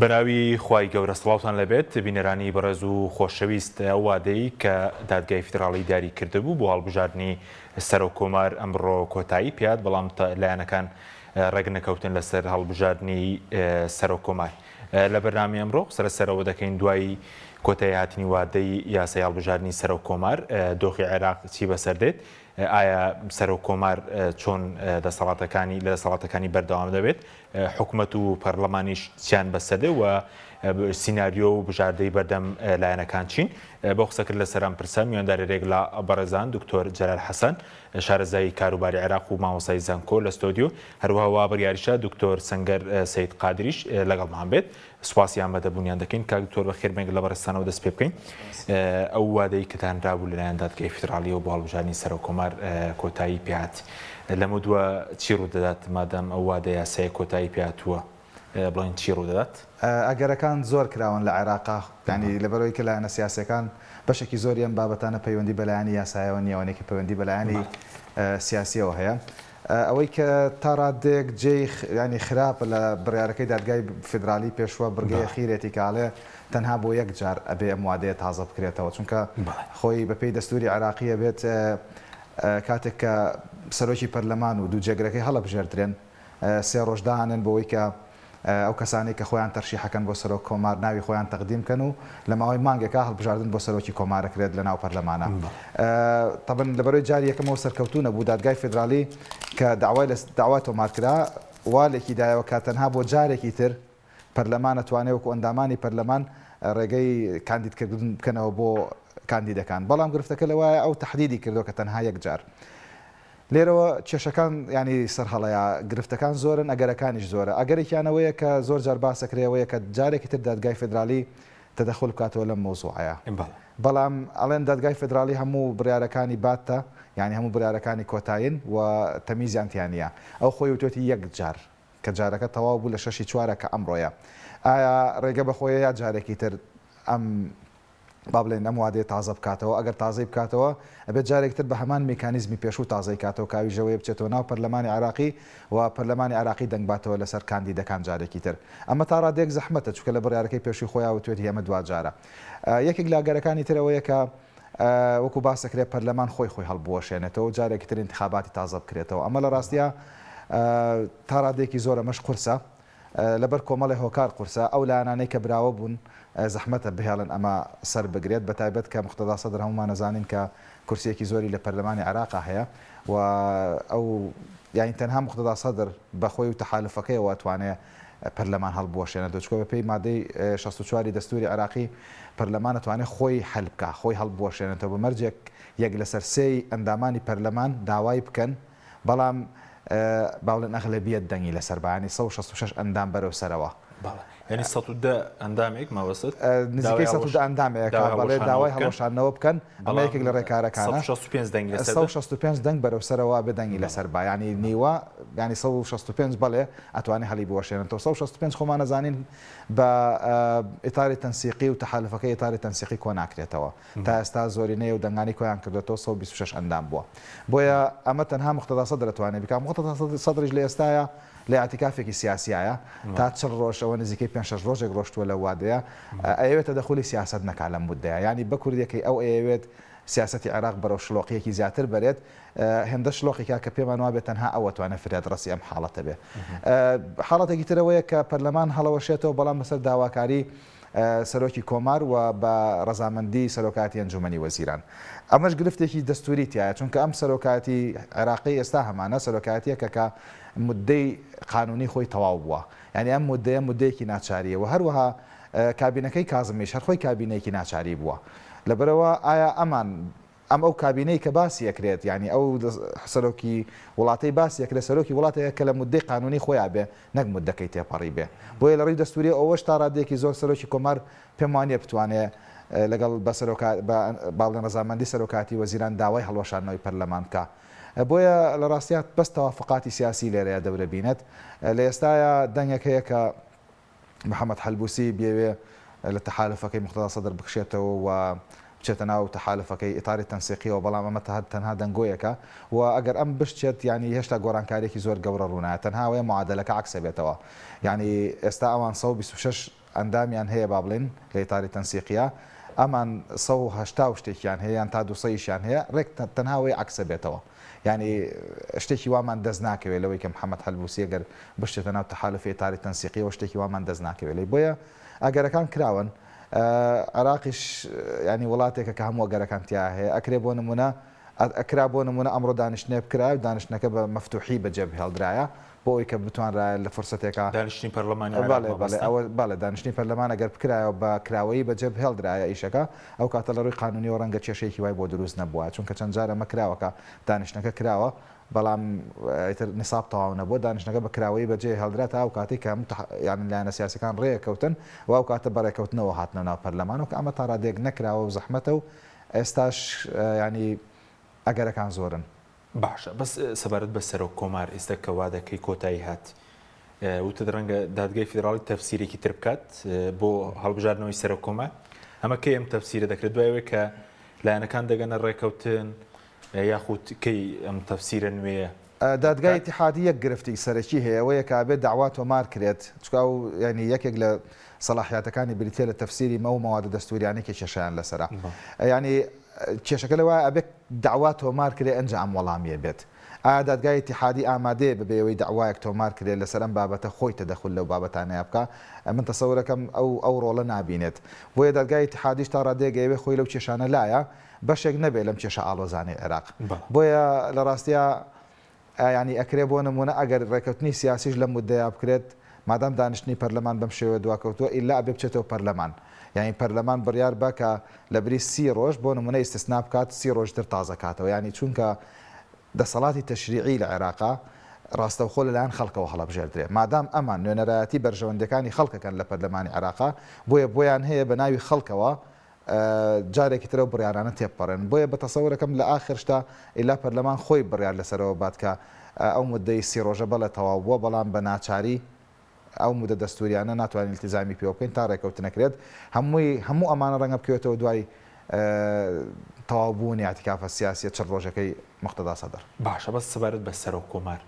بەناوی خوای گەورە سڵاوتان لێبێت بینەرانی بەڕێز و خۆشەویست ئەو وادەی کە دادگای فیدراڵی دیاری کردبوو بۆ هەڵبژاردنی سەرۆک کۆمار ئەمڕۆ کۆتایی پێات بەڵام لایەنەکان ڕێک نەکەوتن لەسەر هەڵبژاردنی سەرۆک کۆمار لە بەرنامەی ئەمڕۆ قسە لەسەرەوە دەکەین دوای کۆتایی هاتنی وادەی یاسای هەڵبژاردنی سەرۆک کۆمار دۆخی عێراق چی بەسەر دێت ئایا سەرۆک کۆمار چۆن دەسەڵاتەکانی لە دەسەڵاتەکانی بەردەوام دەبێت حکومەت و پەرلەمانیش چیان بەسەر دێ و سیناریۆ و بژاردەی بەردەم لایەنەکان چین؟ بۆ قسەکرد لەسەر ئەم پرسە میوانداری رێک لە بەڕێزان دکتۆر جەلال حەسەن شارەزای کاروباری عێراق و مامۆستای زانکۆ لە ستۆدیۆ، هەروەها وا بڕیاریشە دکتۆر سەنگەر سەید قادریش لەگەڵمان بێت. سوپاسی ئامادەبوونیان دەکەین. کاک دکتۆر بەخێر بێن لە بەڕێزتانەوە دەست پێ بکەین. ئەو وادەی کە دانرابوو لەلایەن دادگای فیدراڵیەوە بۆ هەڵبژاردنی سەرۆککۆمار کۆتایی پێهات. لەمەودوا چی ڕوودەدات مادام ئەو وادە یاسایە کۆتایی پێهاتووە بڵێن چی ڕوودەدات؟ ئەگەرەکان زۆر کراون لە عێراقا یانی لەبەرئەوەی کە لایەنە سیاسیەکان بەشێکی زۆری ئەم بابەتانە پەیوەندی بە لایەنی یاسایەوە نییە ئەوانەی کە پەیوەندی بە لایەنی سیاسیەوە هەیە ئەوەی کە تا ڕادەیەک جێی یانی خراپە لە بڕیارەکەی دادگای فیدرالی پێشوە بڕگەی ئەخیرێتی کە ئەڵێ تەنها بۆ یەک جار ئەبێ ئەم وادەیە تازە بکرێتەوە چونکە خۆی بەپێی دەستوری عێراقی ئەبێت کاتێک کە سەرۆکی پەرلەمان و دوو جێگرەکەی هەڵەبژێردرێن سێ ڕۆژ دانێن بۆوەی کە ئەو کەسانەی کە خۆیان تەرشیحەکەن بۆ سەرۆک کۆمار ناوی خۆیان تەقدیم کەن و لە ماوەی مانگێکا هەڵبژاردن بۆ سەرۆکی کۆمار ئەکرێت لە ناو پەرلەمانا. تەبن لەبەرەی جاری یەکەمەوە سەرکەوتوو نەبوو دادگای فیدرالی کە داوای لە داوا تۆمار کرا وا لێکی دایەوە کە تەنها بۆ جارێکی تر پەرلەمان ئەتوانێ وەکو ئەندامانی پەرلەمان ڕێگەی کاندید کردن بکەنەوە بۆ کاندیدەکان بەڵام گرفتەکە لەوایە ئەو تەحدیدی کردوە کە تەنها یەک جار لێرەوە کێشەکان یانی سەرهەڵەیە، گرفتەکان زۆرن، ئەگەرەکانیش زۆرە. ئەگەرێکیان ئەوەیە کە زۆر جار باس ئەکرێ ئەوەیە کە جارێکی تر دادگای فێدرالی تەدەخول بکاتەوە لەم مەوزوعەیا. بەڵام ئەڵێن دادگای فێدرالی هەموو بڕیارەکانی باتە، یانی هەموو بڕیارەکانی کۆتاین و تەمیزیان تیا نییە. ئەو خۆی وتوێتی یەک جار. کە جارەکە تەواو بوو لە شەشی چوارە کە ئەمڕۆیە. ئایا ڕێگە بە خۆیە یا جارێکی تر ئەم با بڵێین ئەم وادەیە تازە بکاتەوە، ئەگەر تازەی بکاتەوە ئەبێت جارێکی تر بە هەمان میکانیزمی پێشوو تازەی کاتەوە کە ئەویش ئەوەیە بچێتەوە ناو پەرلەمانی عێراقی و پەرلەمانی عێراقی دەنگ باتەوە لەسەر کاندیدەکان جارێکی تر. ئەمە تا ڕادەیەک زەحمەتە چونکە لە بڕیارەکەی پێشووی خۆیا وتوێتی ئەمە دواجارە. یەکێک لە ئەگەرەکانی تر ئەوەیە کە وەکو باس دەکرێت پەرلەمان خۆی خۆی هەڵبوەشێنێتەوە و جارێکی تر ئینتخاباتی تازە بکرێتەوە. ئەمە لە ڕاستیا تا ڕادەیەکی زۆر ئەمەش قورسە. لەبەر کۆمەڵێ هۆکار قورسە، ئەو لایەنانەی کە براوە بوون زەحمەتە بهێڵن ئەمە سەر بگرێت، بەتایبەت کە موقتەدا سەدر هەموومان ئەزانین کە کورسییەکی زۆری لە پەرلەمانی عێراقا هەیە و ئەو یانی تەنها موقتەدا سەدر بە خۆی و تەحالوفەکەیەوە ئەتوانێ پەرلەمان هەڵبوەشێنێتەوە، چونکە بەپێی مادەی 64 ی دەستووری عێراقی پەرلەمان ئەتوانێ خۆی حەل بکا، خۆی هەڵبوەشێنێتەوە بە مەرجێک یەک لەسەر سێی ئەندامانی پەرلەمان داوای بکەن بەڵام با بڵێن ئەغلەبیەت دەنگی لەسەر با یانی 166 ئەندام بەرەو سەرەوە. بەڵێ یانی 110 ئەندامێک مەبەستت نزیکەی 110 ئەندامێک بەڵێ داوای هەڵوەشاندنەوە بکەن ئەمە یەکێک لە ڕێکارەکانە 165 دەنگی لەسەر 165 دەنگ بەرەو سەرەوە بێ دەنگی لەسەر با یانی نیوە یانی 165 بەڵێ ئەتوانێ هەڵی بوەشێنێتەوە 165 خۆمان ئەزانین بە ئیتاری تەنسیقی و تەحالوفەکەی ئیتاری تەنسیقی کۆ ناکرێتەوە. تا ئێستا زۆرینەی ئەو دەنگانەی کۆیان کردۆتەوە 126 ئەندام بووە. بۆیە ئەمە تەنها موقتەدا سەدر ئەتوانێ بیکا. موقتەدا سەدریش لە ئێستایا لە ئیعتیکافێکی سیاسیایە. تا 40 ڕۆژ ئەوە نزیکەی پێنج شەش ڕۆژێک ڕۆشتووە لەو وادەیە. ئەیەوێت تەدەخولی سیاسەت نەکا لەم موددەیە. یانی بە کوردیەکەی ئەو ئەیەوێت سیاسەتی عێراق بەرەو شڵۆقییەکی زیاتر بەرێت. هێندە شڵۆقی کا کە پێمان وابێت تەنها ئەو ئەتوانێت فریادڕەسی ئەم حاڵەتە بێ. حاڵەتێکی تر ئەوەیە کە پەرلەمان هەڵەوەشێتەوە بەڵام لەسەر داواکاری سەرۆکی کۆمار و بە ڕەزامەندی سەرۆکایەتی ئەنجومەنی وەزیران. ئەمەش گرفتێکی دەستوری تیایە، چونکە ئەم سەرۆکایەتی عێراقەی ئێستا هەمانە سەرۆکایەتیەکە کە موددەی قانونی خۆی تەواو بووە، یانی ئەم موددەیە موددەیەکی ناچاریە و هەروەها کابینەکەی کازمیش هەر خۆی کابینەیەکی ناچاری بووە. لەبەرئەوە ئایا ئەمان ئەم ئەو کابینەی کە باسی ئەکرێت یانی ئەو سەرۆکی وڵاتەی باسی ئەکرێت سەرۆکی وڵاتێکە کە لە موددەی قانونی خۆیا بێ نەک موددەکەی تێپەڕی بێ بۆیە لە ڕووی دەستوریەوە ئەوەش تا ڕادەیەکی زۆر سەرۆکی کۆمار پێم وانیە بتوانێ لەگەڵ بە سەرۆکا بە با بڵێن ڕەزامەندی سەرۆکاتی وەزیران داوای هەڵوەشاندنەوەی پەرلەمان بکا بۆیە لە ڕاستیا بەس تەوافقاتی سیاسی لێرەیا دەورە بینێت لە ئێستایا دەنگێک هەیە کە محەمەد حەلبوسی بیەوێ لە تەحالوفەکەی موقتەدا سەدر بکشێتەوە و بچێتە ناو تەحالوفەکەی ئیتاری تەنسیقیەوە، بەڵام ئەمە تەنها دەنگۆیەکە و ئەگەر ئەم بشچێت یانی هێشتا گۆڕانکاریەکی زۆر گەورە ڕوونایە تەنها ئەوەیە معادەلەکە عەکس ئەبێتەوە یانی ئێستا ئەوان 126. ئەندامیان هەیە با بڵێین لە ئیتاری تەنسیقیە ئەمان 180 و شتێکیان هەیە یان تا 200 یشیان هەیە ڕێک تەنها ئەوەی عەکسە بێتەوە یانی شتێکی وامان دەست ناکەوێت لەوەی کە محەمەد حەلبوسی ئەگەر بشچێتە ناو تەحالوفی ئیتاری تەنسیقیەوە شتێکی وامان دەست ناکەوێت لێی بۆیە ئەگەرەکان کراون عێراقیش یانی وڵاتێکە کە هەموو ئەگەرەکان تیا هەیە ئەکرێ بۆ نمونە ئەکرا بۆ نمونە ئەمڕۆ دانیشتنێ بکرایە و دانیشتنەکە بە مەفتوحی بەجێ بهێڵدرایە بۆ ئەوەی کە بتوانرایە لە فرسەتێکا دانیشتنی پەرلەمانی عێراق بەڵێ بەڵێ مەبەستە؟ ئەوە بەڵێ دانیشتنی پەرلەمان ئەگەر بکرایە و بە کراوەیی بەجێ بهێڵدرایە ئیشەکە ئەو کاتە لە ڕووی قانونیەوە ڕەنگە کێشەیەکی وای بۆ دروست نەبوایە چونکە چەند جار ئەمە کراوە کە دانیشتنەکە کراوە بەڵام ئیتر نیساب تەواو نەبووە، دانیشتنەکە بە کراوەیی بەجێ هێڵدرا تا ئەو کاتەی کە هەموو یانی لایەنە سیاسیەکان ڕێکەوتن و ئەو کاتە بە ڕێکەوتنەوە هاتنە ناو پەرلەمان و کە ئەمە تا ڕادەیەک نەکراوە و زەحمەتە و ئێستاش یانی ئەگەرەکان زۆرن. باشە بەس سەبارەت بە سەرۆک کۆمار ئیستا کە وادەکەی کۆتایی هات وتت ڕەنگە دادگای فیدراڵی تەفسیرێکی تر بکات بۆ هەڵبژاردنەوەی سەرۆک کۆمار ئەمە کەی ئەم تەفسیرە دەکرێت دوای ئەوەی کە لایەنەکان دەگەنە ڕێکەوتن یاخود کەی ئەم تەفسیرە نوێیە دادگای ئیتیحادی یەک گرفتی سەرەکی هەیە ئەوەیە کە ئەبێت دەعوا تۆمار کرێت چونکە ئەو یانی یەکێک لە سەڵاحیاتەکانی بریتیە لە تەفسیری ئەو مەوادە دەستوریانەی کە کێشەیان لەسەرە یانی کێشەکە لەوایە ئەبێت دەعوا تۆمار کرێ ئەنجا ئەم وەڵامیە بێت ئایا دادگای ئیتیحادی ئامادەیە بەبێ ئەوەی دەعوایەک تۆمار کرێت لەسەر ئەم بابەتە خۆی تەدەخول لەو بابەتانەیا بکا من تەسەورەکەم ئەو ئەو ڕۆڵە نابینێت بۆیە دادگای ئیتیحادیش تا ڕادەیەک ئەیەوێ خۆی لەو کێشانە لایە بەشێک نەبێ لەم کێشە ئاڵۆزانەی عێراق. بۆیە لە ڕاستیا یانی ئەکرێ بۆ نموونە ئەگەر ڕێکەوتنی سیاسیش لەم موددەیا بکرێت مادام دانیشتنی پەرلەمان بەم شێوەیە دواکەوتووە ئیلا ئەبێ بچێتەوە پەرلەمان. یانی پەرلەمان بڕیار با کە لە بری سی ڕۆژ بۆ نموونە ئیستسنا بکات سی ڕۆژی تر تازە کاتەوە یانی چونکە دەسەڵاتی تەشریعی لە عێراقا ڕاستەوخۆ لەلایەن خەڵکەوە هەڵەبژێردرێ مادام ئەمان نوێنەرایەتی بەرژەوەندیەکانی خەڵکەکەن لە پەرلەمانی عێراقا بۆیە بۆیان هەیە بە ناوی خەڵکەوە جارێکی تر ئەو بڕیارانە تێبپەڕێنن. بۆیە بە تەسەورەکەم لە ئاخر شتا ئیلا پەرلەمان خۆی بڕیار لەسەرەوە بات کە ئەو موددەی سی ڕۆژە بەڵێ تەواو بووە بەڵام بە ناچاری ئەو مودە دەستووریانە ناتوانین ئیلتیزامی پێوە بکەین تا ڕێکەوتنەکرێت. هەمووی هەموو ئەمانە ڕەنگە بکەوێتەوە دوای تەواو بوونی ئیعتیکافە سیاسیە 40 ڕۆژەکەی موقتەدا سەدر. باشە بەس سەبارەت بە سەرۆک کۆمار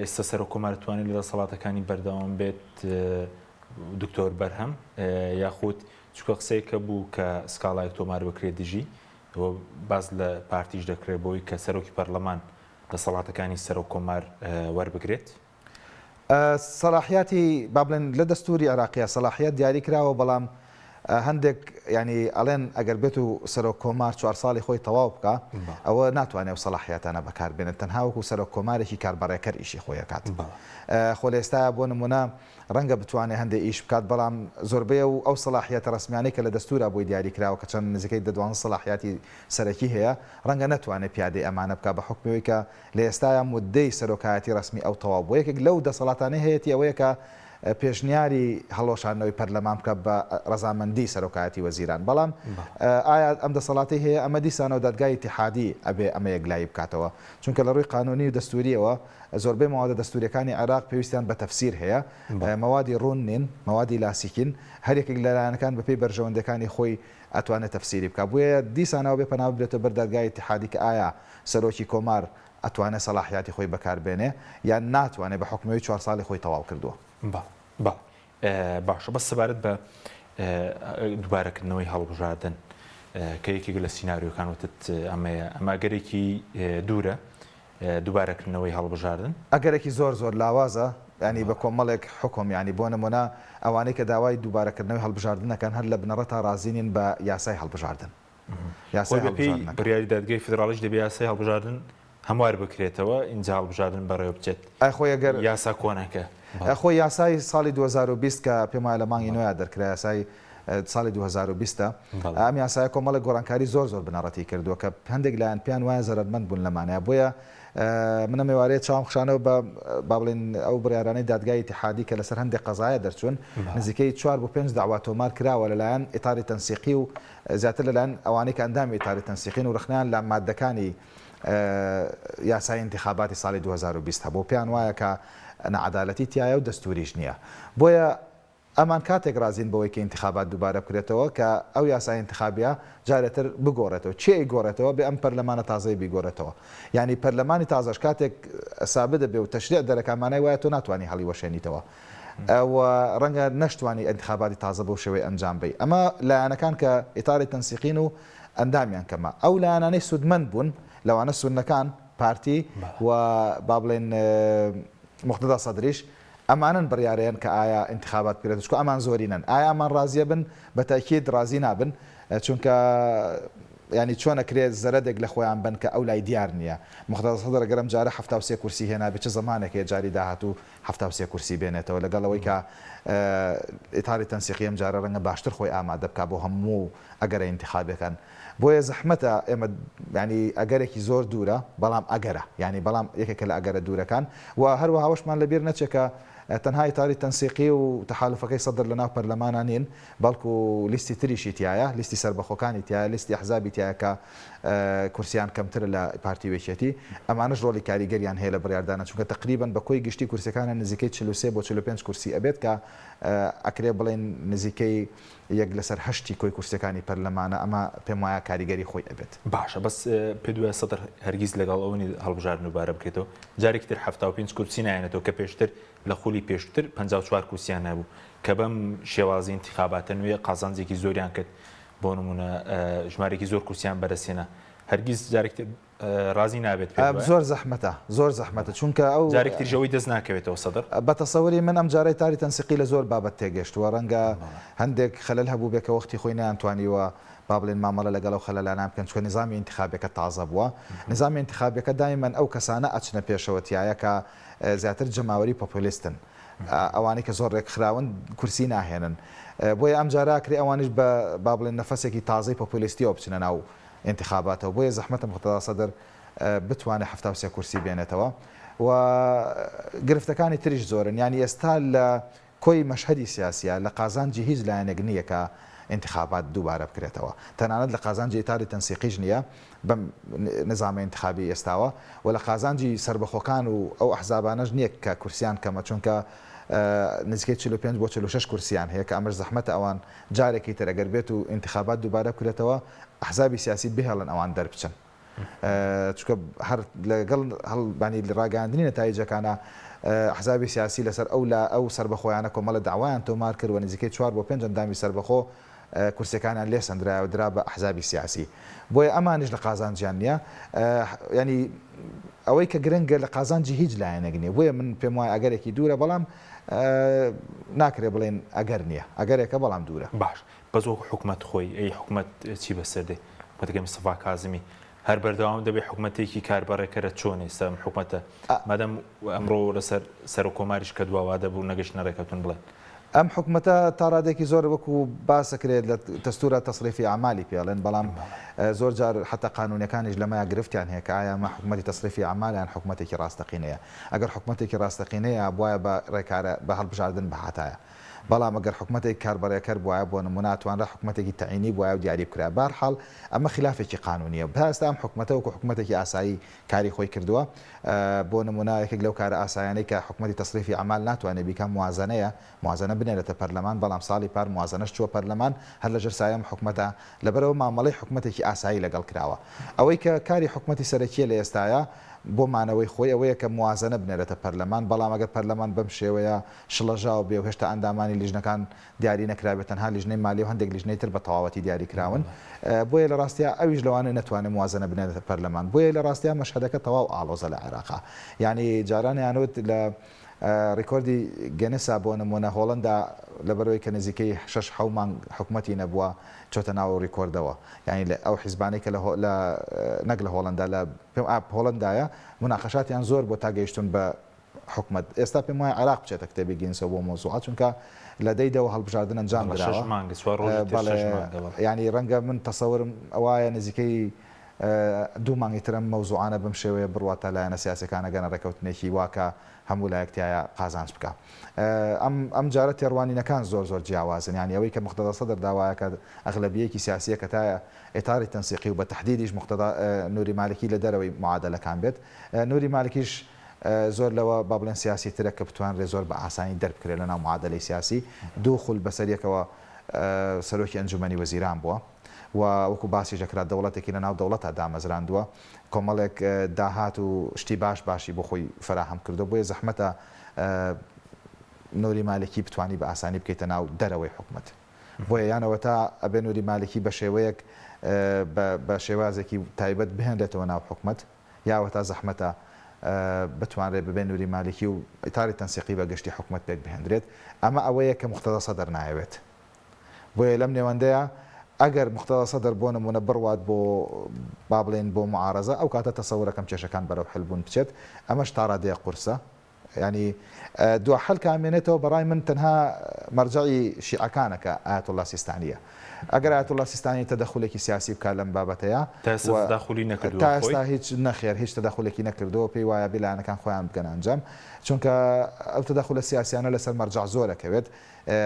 ئێستا سەرۆک کۆمار توانێت لە دەسەڵاتەکانی بەردەوام بێت دکتۆر بەرهەم یاخود چونکە قسەیەک هەبوو کە سکاڵایەک تۆمار بکرێت دژی و باس لە پارتیش دەکرێت بۆی کە سەرۆکی پەرلەمان دەسەڵاتەکانی سەرۆک کۆمار وەربگرێت. سەلاحیاتی با بڵێن لە دەستوری عێراقیا سەلاحیات دیاری کراوە بەڵام هەندێک یانی ئەڵێن ئەگەر بێت و سەرۆک کۆمار چوار ساڵی خۆی تەواو بکا ئەوە ناتوانێت ئەو سەلاحیاتانە بەکار بێنێت تەنها وەکو سەرۆک کۆمارێکی کاربەڕێکەر ئیشی خۆی ئەکات خۆ لە ئێستایا بۆ نمونە ڕەنگە بتوانێت هەندێ ئیش بکات، بەڵام زۆربەی ئەو ئەو سەڵاحییەتە ڕەسمیانەی کە لە دەستوورا بۆی دیاری کراوە کە چەند نزیکەی دە دوانزە سەڵاحیاتی سەرەکی هەیە، ڕەنگە نەتوانێت پیادەی ئەمانە بکات بە حوکمی ئەوەی کە لە ئێستایا موددەی سەرۆکایەتی ڕەسمی ئەو تەواو بووە. یەکێک لەو دەسەڵاتانەی هەیەتی ئەوەیە کە پێشنیاری هەڵوەشاندنەوەی پەرلەمان بکات بە ڕەزامەندی سەرۆکایەتی وەزیران. بەڵام ئایا ئەم دەسەڵاتەی هەیە؟ ئەمە دیسانەوە دادگای ئیتیحادی ئەبێ ئەمە یەکلایی بکاتەوە. چونکە لە ڕووی قانوونی و دەستوورییەوە زۆربەی مەوادە دەستووریەکانی عێراق پێویستیان بە تەفسیر هەیە، مەوادی ڕوون نین، مەوادی لاسیکین، هەر یەکێک لە لایەنەکان بەپێی بەرژەوەندیەکانی خۆی ئەتوانێت تەفسیری بکات، بۆیە دیسانەوە بێ پەنا ببرێتە بەر دادگای ئیتیحادی کە ئایا سەرۆکی کۆمار ئەتوانێت سەڵاحیاتی خۆی بەکار بێنێ یان ناتوانێ بە حوکمی ئەوەی چوار ساڵی خۆی تەواو کردووە. بەڵێ بەڵێ باشە بەس سەبارەت بە دووبارەکردنەوەی هەڵبژاردن کە یەکێک لە سیناریۆکان وتت ئەمەیە ئەمە ئەگەرێکی دوورە دووبارەکردنەوەی هەڵبژاردن؟ ئەگەرێکی زۆر زۆر لاوازە، یانی بە کۆمەڵێک حوکم، یانی بۆ نموونە ئەوانەی کە داوای دووبارەکردنەوەی هەڵبژاردن ئەکەن هەر لە بنەڕەتا ڕازی نین بە یاسای هەڵبژاردن. یاسای خۆی بەپێی هەڵبژاردنەکە. بڕیاری دادگای فیدراڵیش دەبێ یاسای هەڵبژاردن هەموار بکرێتەوە ئینجا هەڵبژاردن بەڕێوە بچێت. ئەی خۆی ئەگەر. یاسا کۆنەکە. بەڵێ. خۆی یاسای ساڵی 2020 کە پێم وایە لە مانگی نۆیا دەرکرا یاسای ساڵی 2020 ە ئەم یاسایە کۆمەڵێک گۆڕانکاری زۆر زۆر بنەڕەتی کردووە کە هەندێک لایەن پێیان وایە زەرەرمەند بوون لەمانەیە بۆیە من ئەم ئێوارەیە چاوم خشانەوە بە با بڵێین ئەو بڕیارانەی دادگای ئیتیحادی کە لەسەر هەندێک قەزایە دەرچوون نزیکەی چوار بۆ پێنج دەعوا تۆمار کراوە لەلایەن ئیتاری تەنسیقی و زیاتر لەلایەن ئەوانەی کە ئەندامی ئیتاری تەنسیقین و ڕەخنەیان لە ماددەکانی یاسای ئینتیخاباتی ساڵی 2020 هەبوو پێیان وایە کە ناعەدالەتی تیایە و دەستووریش نییە بۆیە ئەمان کاتێک ڕازین بەوەی کە ئینتخابات دووبارە بکرێتەوە کە ئەو یاسا ئینتخابیە جارێ تر بگۆڕێتەوە. کێ ئەیگۆڕێتەوە؟ بێ ئەم پەرلەمانە تازەی بیگۆرێتەوە. یانی پەرلەمانی تازەش کاتێک سابت ئەبێ و تەشریع دەرەکا مانای وایە تۆ ناتوانی هەڵیوەشێنیتەوە. و ڕەنگە نەشتوانی ئینتخاباتی تازە بەو شێوەی ئەنجام بەی. ئەمە لایەنەکان کە ئیتاری تەنسیقین و ئەندامیان کەمە. ئەو لایەنانەی سوودمەند بوون لەوانە سوننەکان، پارتی و با بڵێین موقتەدا سەدریش، ئەمانەن بڕیارەیەن کە ئایا ئینتخابات بکرێت چونکە ئەمان زۆرینەن. ئایا ئەمان ڕازیەبن؟ بە تەئکید ڕازی نابن چونکە یانی چۆن ئەکرێ زەرەدێک لە خۆیان بەن کە ئەو لای دیار نییە. موقتەدا سەدر گەر ئەم جارە 73 کورسی هێنابێ چ زەمانێک هەیە جاری داهاتوو 73 کورسی بێنێتەوە لەگەڵ ئەوەی کە ئیتاری تەنسیقی ئەم جارە ڕەنگە باشتر خۆی ئامادە بکا بۆ هەموو ئەگەرە ئینتخابیەکان. بۆیە زەحمەتە ئێمە یانی ئەگەرێکی زۆر دوورە بەڵام ئەگەرە یانی بەڵام یەکێکە لە ئەگەرە دوورەکان و هەروەها ئەوەشمان لەبیر نەچێ کە تەنها ئیتاری تەنسیقی و تەحالوفەکەی سەدر لەناو پەرلەمانا نین بەڵکو لیستی تریشی تیایە لیستی سەربەخۆکانی تیایە لیستی ئەحزابی تیایە کە کورسیان کەمترە لە پارتی و یەکێتی ئەمانەش ڕۆڵی کاریگەریان هەیە لە بڕیاردانە چونکە تەقریبەن بە کۆی گشتی کورسیەکانیان نزیکەی 43 بۆ 45 کورسی ئەبێت کە ئەکرێ بڵێین نزیکەی یەک لەسەر هەشتی کۆی کورسیەکانی پەرلەمانە، ئەمە پێم وایە کاریگەری خۆی ئەبێت. باشە بەس پێت وایە سەدر هەرگیز لەگەڵ ئەوە نیە هەڵبژاردن دووبارە بکرێتەوە؟ جارێکی تر 75 کورسی نایەنێتەوە کە پێشتر لە خولی پێشووتر 54 کورسیان هەبوو کە بەم شێوازی ئینتیخاباتە نوێ قازانجێکی زۆریان کرد بۆ نمونە ژمارێکی زۆر کورسیان بەدەستهێنا هەرگیز جارێکی تر ڕازی نابێت پێت وایە؟ زۆر زەحمەتە زۆر زەحمەتە چونکە ئەو. جارێکی تریش ئەوەی دەست ناکەوێتەوە سەدر؟ بە تەسەوری من ئەم جارەی تاری تەنسیقی لە زۆر بابەت تێگەشتووە ڕەنگە هەندێک خەلەل هەبووبێ کە وەختی خۆی نەیانتوانیوە با بڵێین مامەڵە لەگەڵ ئەو خەلەلانە بکەن چونکە نیزامی ئینتخابیەکە تازە بووە نیزامی ئینتخابیەکە دایمەن ئەو کەسانە ئەچنە پێشەوە تیایە کە زیاتر جەماوەری پۆپۆلیستن ئەوانەی کە زۆر ڕێکخراون کورسی ناهێنن بۆیە ئەم جارە ئەکرێ ئەوانیش بە با بڵێن نەفەسێکی تازەی پۆپۆلیستیەوە بچنە ناو ئینتخاباتەوە بۆیە زەحمەتە موقتەدا سەدر بتوانێت 73 کورسی بێنێتەوە و گرفتەکانی تریش زۆرن یانی ئێستا لە کۆی مەشهەدی سیاسیە لە قازانجی هیچ لایەنێک نییە کە ئینتخابات دووبارە بکرێتەوە تەنانەت لە قازانجی ئیتاری تەنسیقیش نییە بەم نزامە ئینتخابی ئێستاوە و لە قازانجی سەربەخۆکان و ئەو ئەحزابانەش نییە کە کورسیان کەمە چونکە نزیکەی 45 بۆ 46 کورسیان هەیە کە ئەمەش زەحمەتە ئەوان جارێکی تر ئەگەر بێت و ئینتخابات دووبارە بکرێتەوە ئەحزابی سیاسی بهێڵن ئەوان دەربچن چونکە هەر لەگەڵ هەڵبانی ڕاگەیاندنی نەتایجەکانە ئەحزابی سیاسی لەسەر ئەو لا ئەو سەربەخۆیانە کۆمەڵە داوایان تۆمار کرد و نزیکەی چوار بۆ پێنج ئەندامی سەربەخۆ کورسیەکانیان لێ سەندرایە و درا بە ئەحزابی سیاسی بۆیە ئەمانیش لە قازانجیان نییە ینی ئەوەی کە گرنگە لە قازانجی هیچ لایەنێک نییە بۆیە من پێم وایە ئەگەرێکی دوورە بەڵام ناکرێ بڵێن ئەگەر نییە ئەگەرێکە بەڵام دوورە. باش بەس وەکو حکومەت خۆی ئەی حکومەت چی بەسەر دێ حکومەتەکەی مستەفا کازمی هەر بەردەوام دەبێ حکومەتێکی کاربەڕێکەرە چۆن ئێستا ئەم حکومەتە مادام ئەمڕۆ لەسەر سەرۆک کۆماریش کە دوا وادە بوو نەگەشتنە ڕێکەوتن بڵێن. ئەم حکومەتە تا ڕادەیەکی زۆر وەکو باس ئەکرێت لە دەستورا تەسریفی ئەعمالی پێ ئەڵێن بەڵام زۆر جار حەتا قانونیەکانیش لەمەیا گرفتیان هەیە کە ئایا ئەمە حکومەتی تەسریفی ئەعمالە یان حکومەتێکی ڕاستەقینەیە ئەگەر حکومەتێکی ڕاستەقینەیە ئەبوایە بە ڕێکارە بە هەڵبژاردن بهاتایە بەڵام ئەگەر حکومەتێک کاربەڕێکەر بوایە بۆ نمونە ئەتوانرا حکومەتێکی تەعینی بوایە و دیاری بکرایە بەهەرحاڵ ئەمە خیلافێکی قانونیە تا ئێستا ئەم حکومەتە وەکو حکومەتێکی ئاسایی کاری خۆی کردووە بۆ نمونە یەکێک لەو کارە ئاسایانەی کە حکومەتی تەسریفی ئەعمال ناتوانێت بیکا موازەنەیە موازەنە بنێرێتە پەرلەمان بەڵام ساڵی پار موازەنەش چووە پەرلەمان هەر لەژێر سایەی ئەم حکومەتە لەبەرئەوە مامەڵەی حکومەتێکی ئاسایی لەگەڵ کراوە ئەوەی کە کاری حکومەتی سەرەکیە لە ئێستایا بۆ مانەوەی خۆی ئەوەیە کە موازەنە بنێرێتە پەرلەمان بەڵام ئەگەر پەرلەمان بەم شێوەیە شڵەژاو بێ و هێشتا ئەندامانی لیژنەکان دیاری نەکرابێت تەنها لیژنەی مالی و هەندێک لیژنەی تر بە تەواوەتی دیاری کراون بۆیە لە ڕاستیا ئەویش لەوانەیە نەتوانێت موازەنە بنێرێتە پەرلەمان بۆیە لە ڕاستیا مەشهەدەکە تەواو ئاڵۆزە لە عێراقا یانی جاران یانوت لە ڕیکۆردی گێنسا بۆ نمونە هۆڵندا لەبەرەوەی کە نزیکەی شەش حەو مانگ حکومەتی نەبووە چۆتە ناو ڕیکۆردەوە یانی لە ئەو حیزبانەی کە لە نەک لە هۆڵندا لە پێم هۆڵندایە مناقەشاتیان زۆر بۆ تا گەیشتون بە حکومەت ئێستا پێم وایە عێراق بچێتە کتێبی گینسەوە بۆ مەوزوعە چونکە لە دەی دەوە هەڵبژاردن ئەنجام بەڵێ شەش دراوە مانگە چوار ڕۆژی تر بەڵێ شەش مانگە بەڵێ. یانی ڕەنگە من تەسەورم وایە نزیکەی دوو مانگی تر ئەم مەوزوعانە بەم شێوەیە بڕوات تا لایەنە سیاسیەکان ئەگەنە ڕێکەوتنێکی وا کە هەموو لایەک تیایا قازانج بکا ئەم ئەم جارە تێڕوانینەکان زۆر زۆر جیاوازن یانی ئەوەی کە موقتەدا سەدر داوایە کە ئەغلەبیەکی سیاسیە کە تا ئیتاری تەنسیقی و بە تەحدیدیش موقتەدا نوری مالکی لە دەرەوەی معادەلەکان بێت نوری مالکیش زۆر لەوە با بڵێن سیاسی ترە کە بتوانرێت زۆر بە ئاسانی دەربکرێت لەناو معادەلەی سیاسی، دوو خول بەسەریەکەوە سەرۆکی ئەنجومەنی وەزیران بووە و وەکو باسیش دەکرا دەوڵەتێکی لەناو دەوڵەتا دامەزراندووە، کۆمەڵێک داهات و شتی باش باشی بۆ خۆی فەراهەم کردووە، بۆیە زەحمەتە. نوری مالکی بتوانی بە ئاسانی بکەیتە ناو دەرەوەی حکومەت. بۆیە یان ئەوەتا ئەبێ نوری مالکی بە شێوەیەک بە شێوازێکی تایبەت بهێنرێتەوە ناو حکومەت یا ئەوەتا زەحمەتە بتوانرێت بەبێ نوری مالکی و ئیتاری تەنسیقی بە گشتی حکومەت پێک بهێندرێت. ئەمە ئەوەیە کە موقتەدا سەدر نایەوێت. بۆیە لەم نێوەندەیا ئەگەر موقتەدا سەدر بۆ نموونە بڕوات بۆ با بڵێین بۆ موعارەزە ئەو کاتە تەسەورەکەم کێشەکان بەرەو حل بوون بچێت. ئەمەش تا ڕادەیەک قورسە. یانی دوا حل کە ئەمێنێتەوە بەڕای من تەنها مەرجەعی شیعەکانە کە ئایەتوڵا سیستانیە. ئەگەر ئایەتوڵا سیستانی تەدەخولێکی سیاسی بکات لەم بابەتەیا تا ئێستا و تەداخولی نەکردووە تا خۆی؟ ئێستا هیچ نەخێر هیچ تەدەخولێکی نەکردووە پێی وایە بێ لایەنەکان خۆیان بگەنە ئەنجام چونکە ئەو تەدەخولە سیاسیانە لەسەر مەرجەع زۆر ئەکەوێت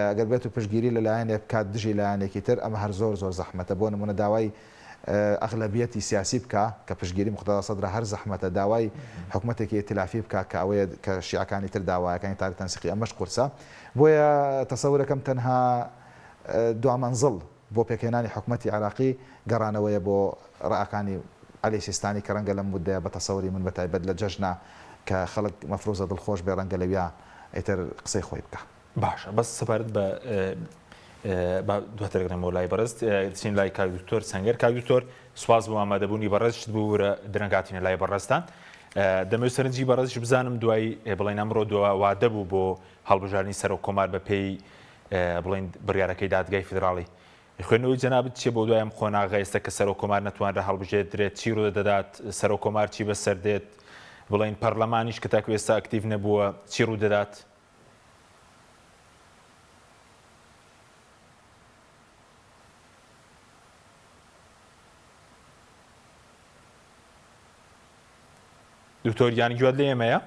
ئەگەر بێت و پشتگیری لە لایەنێک بکات دژی لایەنێکی تر ئەمە هەر زۆر زۆر زەحمەتە بۆ نمونە داوای ئەغلەبیەتی سیاسی بکا کە پشتگیری موقتەدا سەدرە هەر زەحمەتە داوای حکومەتێکی ئیتلافی بکا کە ئەوەیە کە شیعەکانی تر داوایەکەن ئیتاری تەنسیقی ئەمەش قورسە بۆیە تەسەورەکەم تەنها دوا مەنزڵ بۆ پێکهێنانی حکومەتی عێراقی گەڕانەوەیە بۆ ڕەئەکانی عەلی سیستانی کە ڕەنگە لەم موددەیە بە تەسەوری من بە تایبەت لە جەژنا کە خەڵک مەفروزە دڵخۆش بێ ڕەنگە لەویا ئیتر قسەی خۆی بکا. باشە بەس سەبارەت بە با دواتر گەڕێمەوە لای بەڕێز دەچین لای کاک دکتۆر سەنگەر کاک دکتۆر سوپاس بۆ ئامادەبوونی بەڕێزشت ببورە درەنگ هاتینە لای بەڕێزتان دەمەوێت سەرنجی بەڕێزش بزانم دوای بڵێن ئەمڕۆ دوا وادە بوو بۆ هەڵبژاردنی سەرۆک کۆمار بە پێی بڵێن بڕیارەکەی دادگای فیدراڵی خوێندنەوەی جەنابت چیە بۆ دوای ئەم قۆناغە ئێستا کە سەرۆک کۆمار نەتوانرا هەڵبژێردرێت چی ڕوودەدات سەرۆک کۆمار چی بەسەر دێت بڵێن پەرلەمانیش کە تاکو ئێستا ئەکتیڤ نەبووە چی ڕوودەدات؟ دکتۆر گیان گوێت لە ئێمەیە؟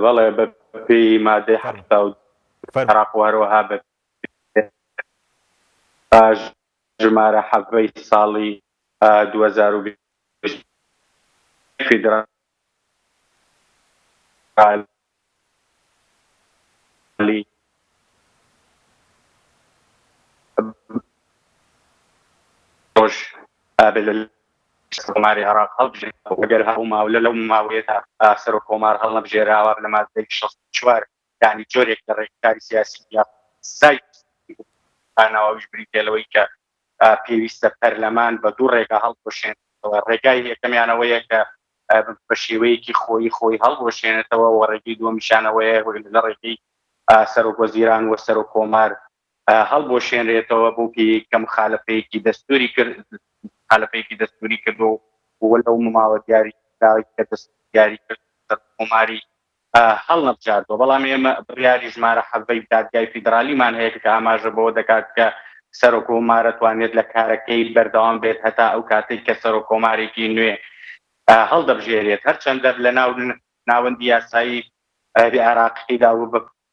بەڵێ بە پێی مادەی 72 عێراق و هەروەها بە ژمارە حەڤەی ساڵی 2020 فیدراڵی ڕۆژ کۆماری عێراق هەڵبژێرێت ئەگەر هەبوو ماولە لەو ماوەیەدا سەرۆک کۆمار هەڵنەبژێراوە لە مادەی 64 یانی جۆرێک لە ڕێککاری سیاسی یا سزای ناوەویش بریتیە لەوەی کە پێویستە پەرلەمان بە دوو ڕێگا هەڵبوەشێنێتەوە ڕێگای یەکەمیان ئەوەیە کە بە شێوەیەکی خۆی خۆی هەڵبوەشێنێتەوە و ڕێگەی دووەمیشان ئەوەیە لە ڕێگەی سەرۆک وەزیران و سەرۆک کۆمار هەڵبوەشێنرێتەوە بۆ پێی کە مخالفەیەکی دەستوری کرد مخالفەیەکی دەستوری کردو و لەو ماوە دیاری کە دەست دیاری کرد کۆماری هەڵنەبژاردووە، بەڵام ئێمە بڕیاری ژمارە حەڤەی دادگای فیدرالیمان هەیە کە ئاماژە بەوە دەکات کە سەرۆککۆمار ئەتوانێت لە کارەکەی بەردەوام بێت هەتا ئەو کاتەی کە سەرۆککۆمارێکی نوێ هەڵدەبژێرێت، هەرچەندە لە ناو ناوەندی یاسایی عێراقیدا و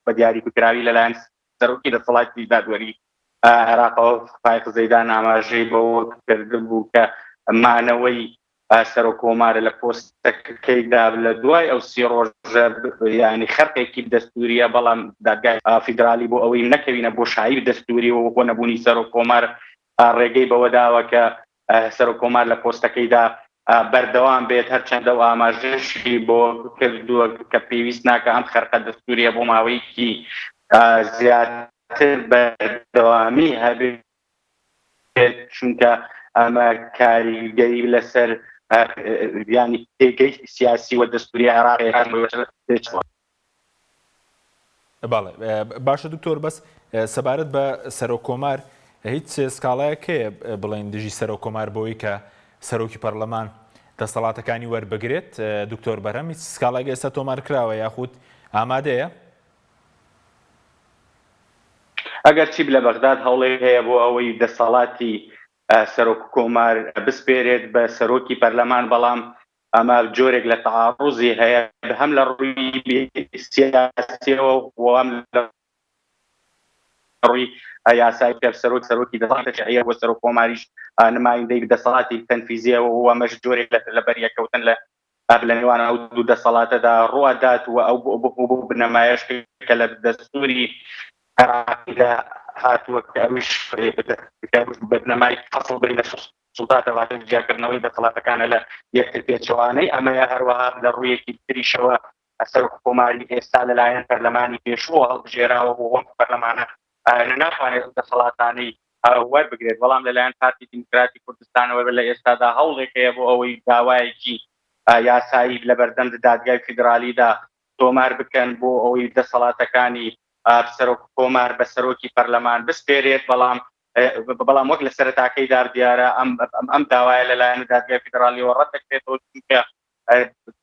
بە دیاریکراوی لەلایەن سەرۆکی دەسەڵاتی دادوەری عێراقەوە فایق زەیدان ئاماژەی بەوە کردبوو کە مانەوەی سەرۆک کۆمارە لە پۆستەکەیدا لە دوای ئەو سی ڕۆژە یانی خەرقێکی دەستوریە بەڵام دادگای فیدرالی بۆ ئەوەی نەکەوینە بۆشایی دەستوری و بۆ نەبوونی سەرۆک کۆمار ڕێگەی بەوە داوە کە سەرۆک کۆمار لە پۆستەکەیدا بەردەوام بێت هەرچەندە و ئاماژەشی بۆ کردووە کە پێویست ناکە ئەم خەرقە دەستوریە بۆ ماوەیەکی زیاتر بەردەوامی هەبێت چونکە ئەمە کاریگەری لەسەر ینی پێگەی سیاسی و دەستوری عێراق بەڵێ باشە دکتۆر بەس سەبارەت بە سەرۆک کۆمار هیچ سکاڵایەک هەیە بڵێن دژی سەرۆک کۆمار بۆی کە سەرۆکی پەرلەمان دەسەڵاتەکانی وەربگرێت دکتۆر بەرهەم هیچ سکاڵایەک ئێستا تۆمار کراوە یاخود ئامادەیە؟ ئەگەرچی لە بەغداد هەوڵێک هەیە بۆ ئەوەی دەسەڵاتی سەرۆک کۆمار بسپێرێت بە سەرۆکی پەرلەمان، بەڵام ئەمە جۆرێک لە تەعاڕوزی هەیە هەم لە ڕووی سیاسیەوە و هەم لە ڕووی یاسای کە سەرۆک سەرۆکی دەسەڵاتی تەشریعیە و سەرۆک کۆماریش نمایندەی دەسەڵاتی تەنفیزیە و ئەمەش جۆرێک لە بەریەککەوتن لە لە نێوان ئەو دوو دەسەڵاتەدا ڕووئەدات و ئەو بۆ بنەمایەش کە لە دەستووری عێراقیدا هاتووە کە ئەویش بە بنەمای فەصل بین سوڵتاتە واتە جیاکردنەوەی دەسەڵاتەکانە لە یەکتر پێچەوانەی ئەمەیە هەروەها لە ڕوویەکی تریشەوە. سەرۆک کۆماری ئێستا لەلایەن پەرلەمانی پێشووەوە هەڵبژێراوە بۆ وەک پەرلەمانە ناتوانێت ئەو دەسەڵاتانەی وەربگرێت، بەڵام لەلایەن پارتی دیموکراتی کوردستانەوە لە ئێستادا هەوڵێک هەیە بۆ ئەوەی داوایەکی یاسایی لەبەردەم دادگای فیدرالیدا تۆمار بکەن بۆ ئەوەی دەسەڵاتەکانی سەرۆک کۆمار بە سەرۆکی پەرلەمان بسپێرێت، بەڵام بەڵام وەک لە سەرەتاکەیدا دیارە ئەم ئەم داوایە لەلایەن دادگای فیدرالیەوە ڕەت دەکرێتەوە، چونکە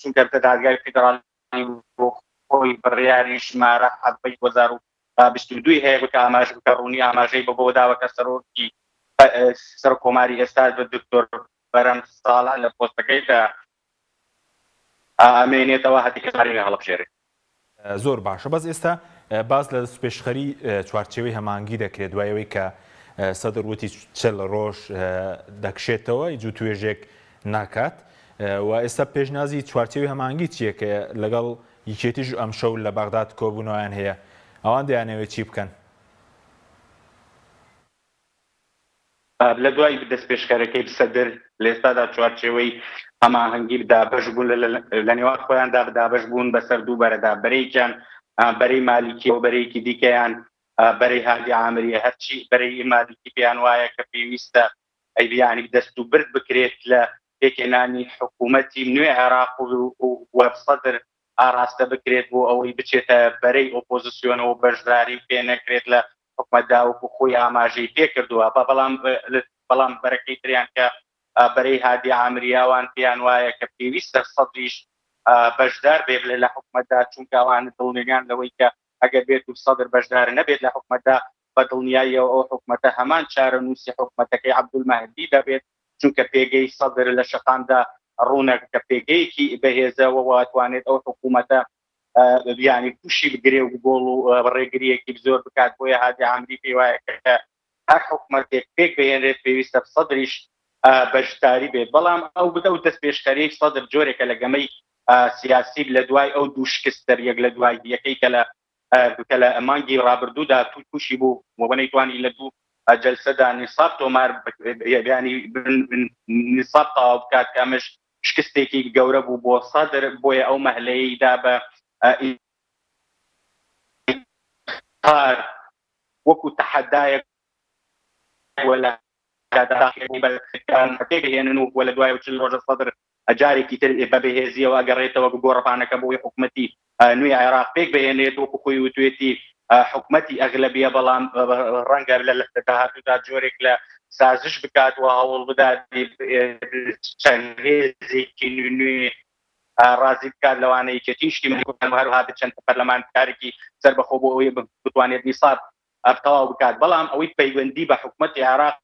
چونکە دادگای فیدرالی بۆ خۆی بڕیاری ژمارە 17 2022 هەیە کە ئاماژ کە ڕوونی ئاماژەی بە بۆ داوە کە سەرۆکی سەرۆک کۆماری ئێستا بە دکتۆر بەرەم ساڵح لە پۆستەکەیدا ئامێنێتەوە هەتا کەسانی هەڵبژێرێت. زۆر باشە بەس ئێستا باس لە دەستپێشخەری چوارچێوەی هەماهەنگی دەکرێت دوای ئەوەی کە سەدر وتی 40 ڕۆژ دەکشێتەوە هیچ وتوێژێک ناکات و ئێستا پێشنازی چوارچێوەی هەماهەنگی چییە کە لەگەڵ یەکێتیش ئەمشەو لە بەغداد کۆبوونەوەیان هەیە ئەوان دەیانەوێت چی بکەن؟ لە دوای دەستپێشخەرەکەی سەدر لە ئێستادا چوارچێوەی هەماهەنگی دابەش بوون لە نێوان خۆیاندا دابەش بوون بەسەر دوو بەرەدا، بەرەیەکیان بەرەی مالیکی و بەرەیەکی دیکەیان بەرەی هادی عامریە. هەرچی بەرەی مالیکی پێیان وایە کە پێویستە ئەیبیانی دەست و برد بکرێت لە پێکهێنانی حکوومەتی نوێ عێراق و سەدر ئاراستە بکرێت بۆ ئەوەی بچێتە بەرەی ئۆپۆزیسیۆنەوە بەشداری پێ نەکرێت لە حکومەتدا وەکو خۆی ئاماژەی پێکردووە، بەڵام بەڵام بەرەکەی تریان کە بەرەی هادی عامری ئەوان پێیان وایە کە پێویستە سەدریش بەشدار بێت لە حکومەتدا، چونکە ئەوان دڵنیان لەوەی کە ئەگەر بێت و سەدر بەشدار نەبێت لە حکومەتدا بە دڵنیاییەوە ئەو حکومەتە هەمان چارەنووسی حکومەتەکەی عەبدولمەهدی دەبێت، چونکە پێگەی سەدر لە شەقامدا ڕوونە کە پێگەیەکی بەهێزە و توانێت ئەو حکوومەتە بیانی تووشی بگرێ و گۆڵ و ڕێگریەکی زۆر بکات. بۆیە هادی عامری پێی وایە کە هەر حکومەتێک پێک بهێنرێت پێویستە سەدریش بەشداری بێت. بەڵام ئەو بدە و دەست پێشخەری سەدر جۆرێکە لە گەمەی سیاسی لە دوای ئەو دوو شکستە یەک لە دوای یەکەی کە لە کە لە مانگی ڕابردوودا تووشی بوو و نەیتوانی لە دوو جەلسەدا نیساب تۆمار ینی نیساب تەواو بکات کە ئەمەش شکستێکی گەورە بوو بۆ سەدر، بۆیە ئەو مەهلەیەی دا بە ئیتار وەکو تەحەدایەک و لە پێکهێنن و لە دوای 40 ڕۆژە سەدر جارێکی تر بە بەهێزیەوە ئەگەڕێتەوە گۆڕەپانەکە بۆی حکومەتی نوێی عێراق پێک بهێنێت، وەکو خۆی وتوێتی حکومەتی ئەغلەبیە، بەڵام ڕەنگە لە داهاتوودا جۆرێک لە سازش بکات و هەوڵ بدات چەند هێزێکی نوێ ڕازی بکات، لەوانە یەکێتی نیشتیمانی کوردستان و هەروەها چەند پەرلەمانتارێکی سەربەخۆ بۆ ئەوەی بتوانێت نیساب تەواو بکات. بەڵام ئەوەی پەیوەندی بە حکومەتی عێراق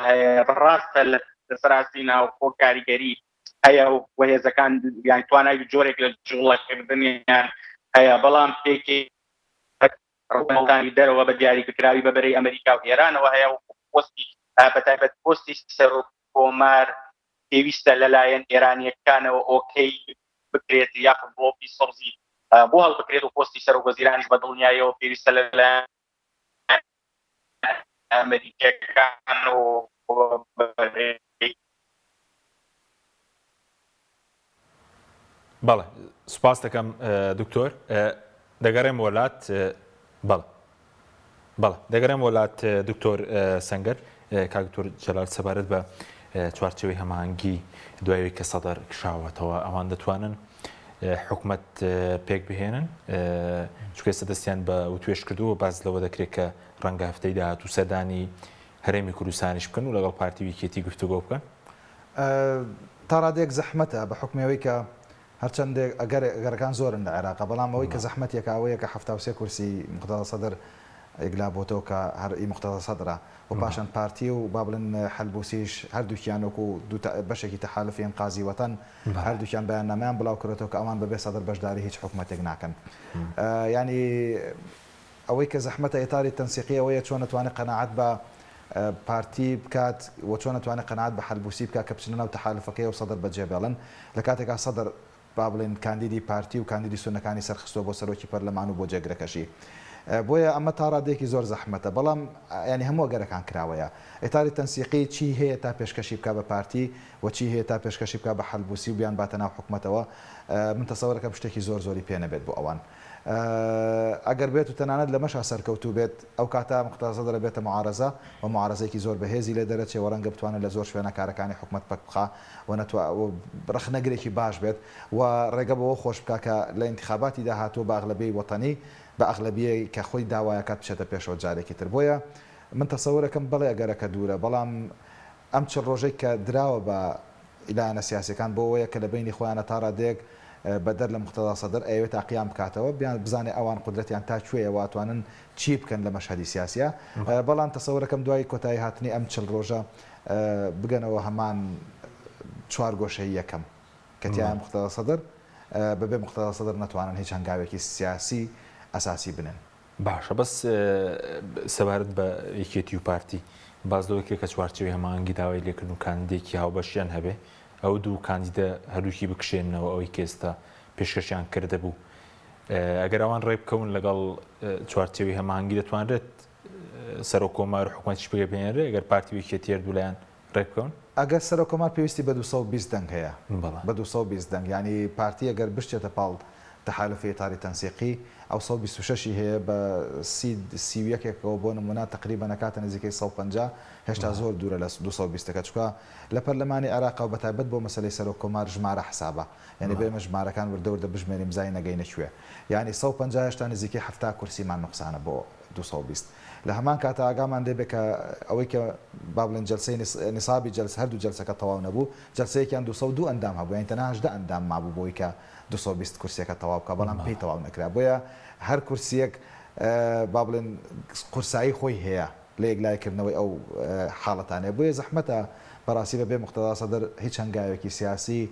هەیە ڕاستە لەسەر ئاستی ناوخۆ کاریگەری هەیە و هێزەکان یان توانای جۆرێک لە جوڵەکردنیان هەیە، بەڵام پێکی ڕووەکانی دەرەوە بە دیاریکراوی بە بەرەی ئەمریکا و ئێرانەوە هەیە و پۆستی بە تایبەت پۆستی سەرۆک کۆمار پێویستە لەلایەن ئێرانیەکانەوە ئۆکەی بکرێت یاخود گڵۆپی سەوزی بۆ هەڵبکرێت و پۆستی سەرۆک وەزیرانیش بە دڵنیاییەوە پێویستە لەلایەن ئەمریکیەکانەوە بەڵێ سوپاس دەکەم دکتۆر دەگەڕێم وەلات بەڵێ بەڵێ دەگەڕێم وەلات دکتۆر سەنگەر کاک دکتۆر جەلال سەبارەت بە چوارچێوەی هەماهەنگی دوای کە سەدر کشاوەتەوە ئەوان دەتوانن حکومەت پێک بهێنن چونکە ئێستا دەستیان بە وتوێژ کردووە باس لەوە دەکرێت کە ڕەنگە هەفتەی داهاتوو سەردانی هەرێمی کوردستانیش بکەن و لەگەڵ پارتی و یەکێتی گفتوگۆ بکەن؟ تا ڕادەیەک زەحمەتە بە حوکمی ئەوەی کە هەرچەندێک ئەگەر ئەگەرەکان زۆرن لە عێراقا بەڵام ئەوەی کە زەحمەتێکە ئەوەیە کە 73 کورسی موقتەدا سەدر یەکلا بۆتەوە کە هەر ئی موقتەدا سەدرە و پاشان پارتی و با بڵێن حەلبوسیش هەردووکیان وەکو دوو بەشێکی تەحالفی ئینقازی وەتەن هەردووکیان بەیاننامەیان بڵاو کردۆتەوە کە ئەوان بەبێ سەدر بەشداری هیچ حکومەتێک ناکەن یانی ئەوەی کە زەحمەتە ئیتاری تەنسیقی ئەوەیە چۆن ئەتوانێت قەناعەت بە پارتی بکات و چۆن ئەتوانێت قەناعەت بە حەلبوسی بکات کە بچنە ناو تەحالوفەکەی و سەدر بەجێ بێڵن لە کاتێکا سەدر با بڵێین کاندیدی پارتی و کاندیدی سوننەکانی سەرخستووە بۆ سەرۆکی پەرلەمان و بۆ جێگرەکەشی. بۆیە ئەمە تا ڕادەیەکی زۆر زەحمەتە بەڵام یانی هەموو ئەگەرەکان کراوەیە. ئیتاری تەنسیقی چی هەیە تا پێشکەشی بکا بە پارتی و چی هەیە تا پێشکەشی بکا بە حەلبوسی و بیانباتە ناو حکومەتەوە من تەسەورەکەم شتێکی زۆر زۆری پێ نەبێت بۆ ئەوان. ئەگەر بێت و تەنانەت لەمەشا سەرکەوتوو بێت ئەو کاتە موقتەدا سەدر ئەبێتە موعارەزە و موعارەزەیەکی زۆر بەهێزی لێ دەرەچێ و ڕەنگە بتوانێت لە زۆر شوێنا کارەکانی حکومەت پەک بخا و نەتوا و ڕەخنەگرێکی باش بێت و ڕێگە بەوە خۆش بکا کە لە ئینتخاباتی داهاتوو بە ئەغلەبیەی وەتەنی بە ئەغلەبیەی کە خۆی داوایەکات بچێتە پێشەوە جارێکی تر بۆیە من تەسەورەکەم بەڵێ ئەگەرەکە دوورە بەڵام ئەم چل ڕۆژەی کە دراوە بە لایەنە سیاسیەکان بۆ ئەوەیە کە لە بەینی خۆیانە تا ڕادەیەک بەدەر لە موقتەدا سەدر ئەیەوێ تاقیان بکاتەوە بیان بزانێ ئەوان قودرەتیان تا کوێیە و ئەتوانن چی بکەن لە مەشهەدی سیاسیا بەڵام تەسەورەکەم دوای کۆتایی هاتنی ئەم 40 ڕۆژە بگەنەوە هەمان چوارگۆشەی یەکەم کە تیایا موقتەدا سەدر بەبێ موقتەدا سەدر نەتوانن هیچ هەنگاوێکی سیاسی ئەساسی بنێن. باشە بەس سەبارەت بە یەکێتی و پارتی باس لەوە کرد کە چوارچێوەی هەماهەنگی داوای لێکردن و کاندیدێکی هاوبەشیان هەبێ ئەو دوو کاندیدە هەردووکی بکشێننەوە ئەوەی کە ئێستا پێشکەشیان کردبوو ئەگەر ئەوان ڕێ بکەون لەگەڵ چوارچێوەی هەماهەنگی دەتوانرێت سەرۆک کۆمار و حکومەتیش پێک بهێنرێ ئەگەر پارتی و یەکێتی هەردوولایان ڕێک بکەون؟ ئەگەر سەرۆک کۆمار پێویستی بە 220 دەنگ هەیە بە 220 دەنگ یانی پارتی ئەگەر بشچێتە پاڵ تەحالوفی ئیتاری تەنسیقی ئەو 126 ی هەیە بە سی 31 ێکەوە بۆ نمونە تەقریبەن ئەکاتە نزیکەی 150 هێشتا زۆر دوورە لە 220 ەکە چونکە لە پەرلەمانی عێراقا و بەتایبەت بۆ مەسەلەی سەرۆک کۆمار ژمارە حسابە یانی بێ ئێمە ژمارەکان وردە وردە بژمێرین بزانین ئەگەینە کوێ یانی 150 هێشتا نزیکەی 70 کورسیمان نوقسانە بۆ 220 لە هەمان کاتا ئاگامان لێ بێ کە ئەوەی کە با بڵێن جەلسەی نیسابی جەلسە هەردوو جەلسەکە تەواو نەبوو جەلسەیەکیان 202 ئەندام هەبوو یانی تەنها 18 ئەندام مابوو بۆی کە 220 کورسیەکە تەواو بکا بەڵام پێی تەواو نەکرا بۆیە هەر کورسیەک با بڵێن قورسایی خۆی هەیە لە یەکلایی کردنەوەی ئەو حاڵەتانەیە بۆیە زەحمەتە بەڕاستی بە بێ موقتەدا سەدر هیچ هەنگاوێکی سیاسی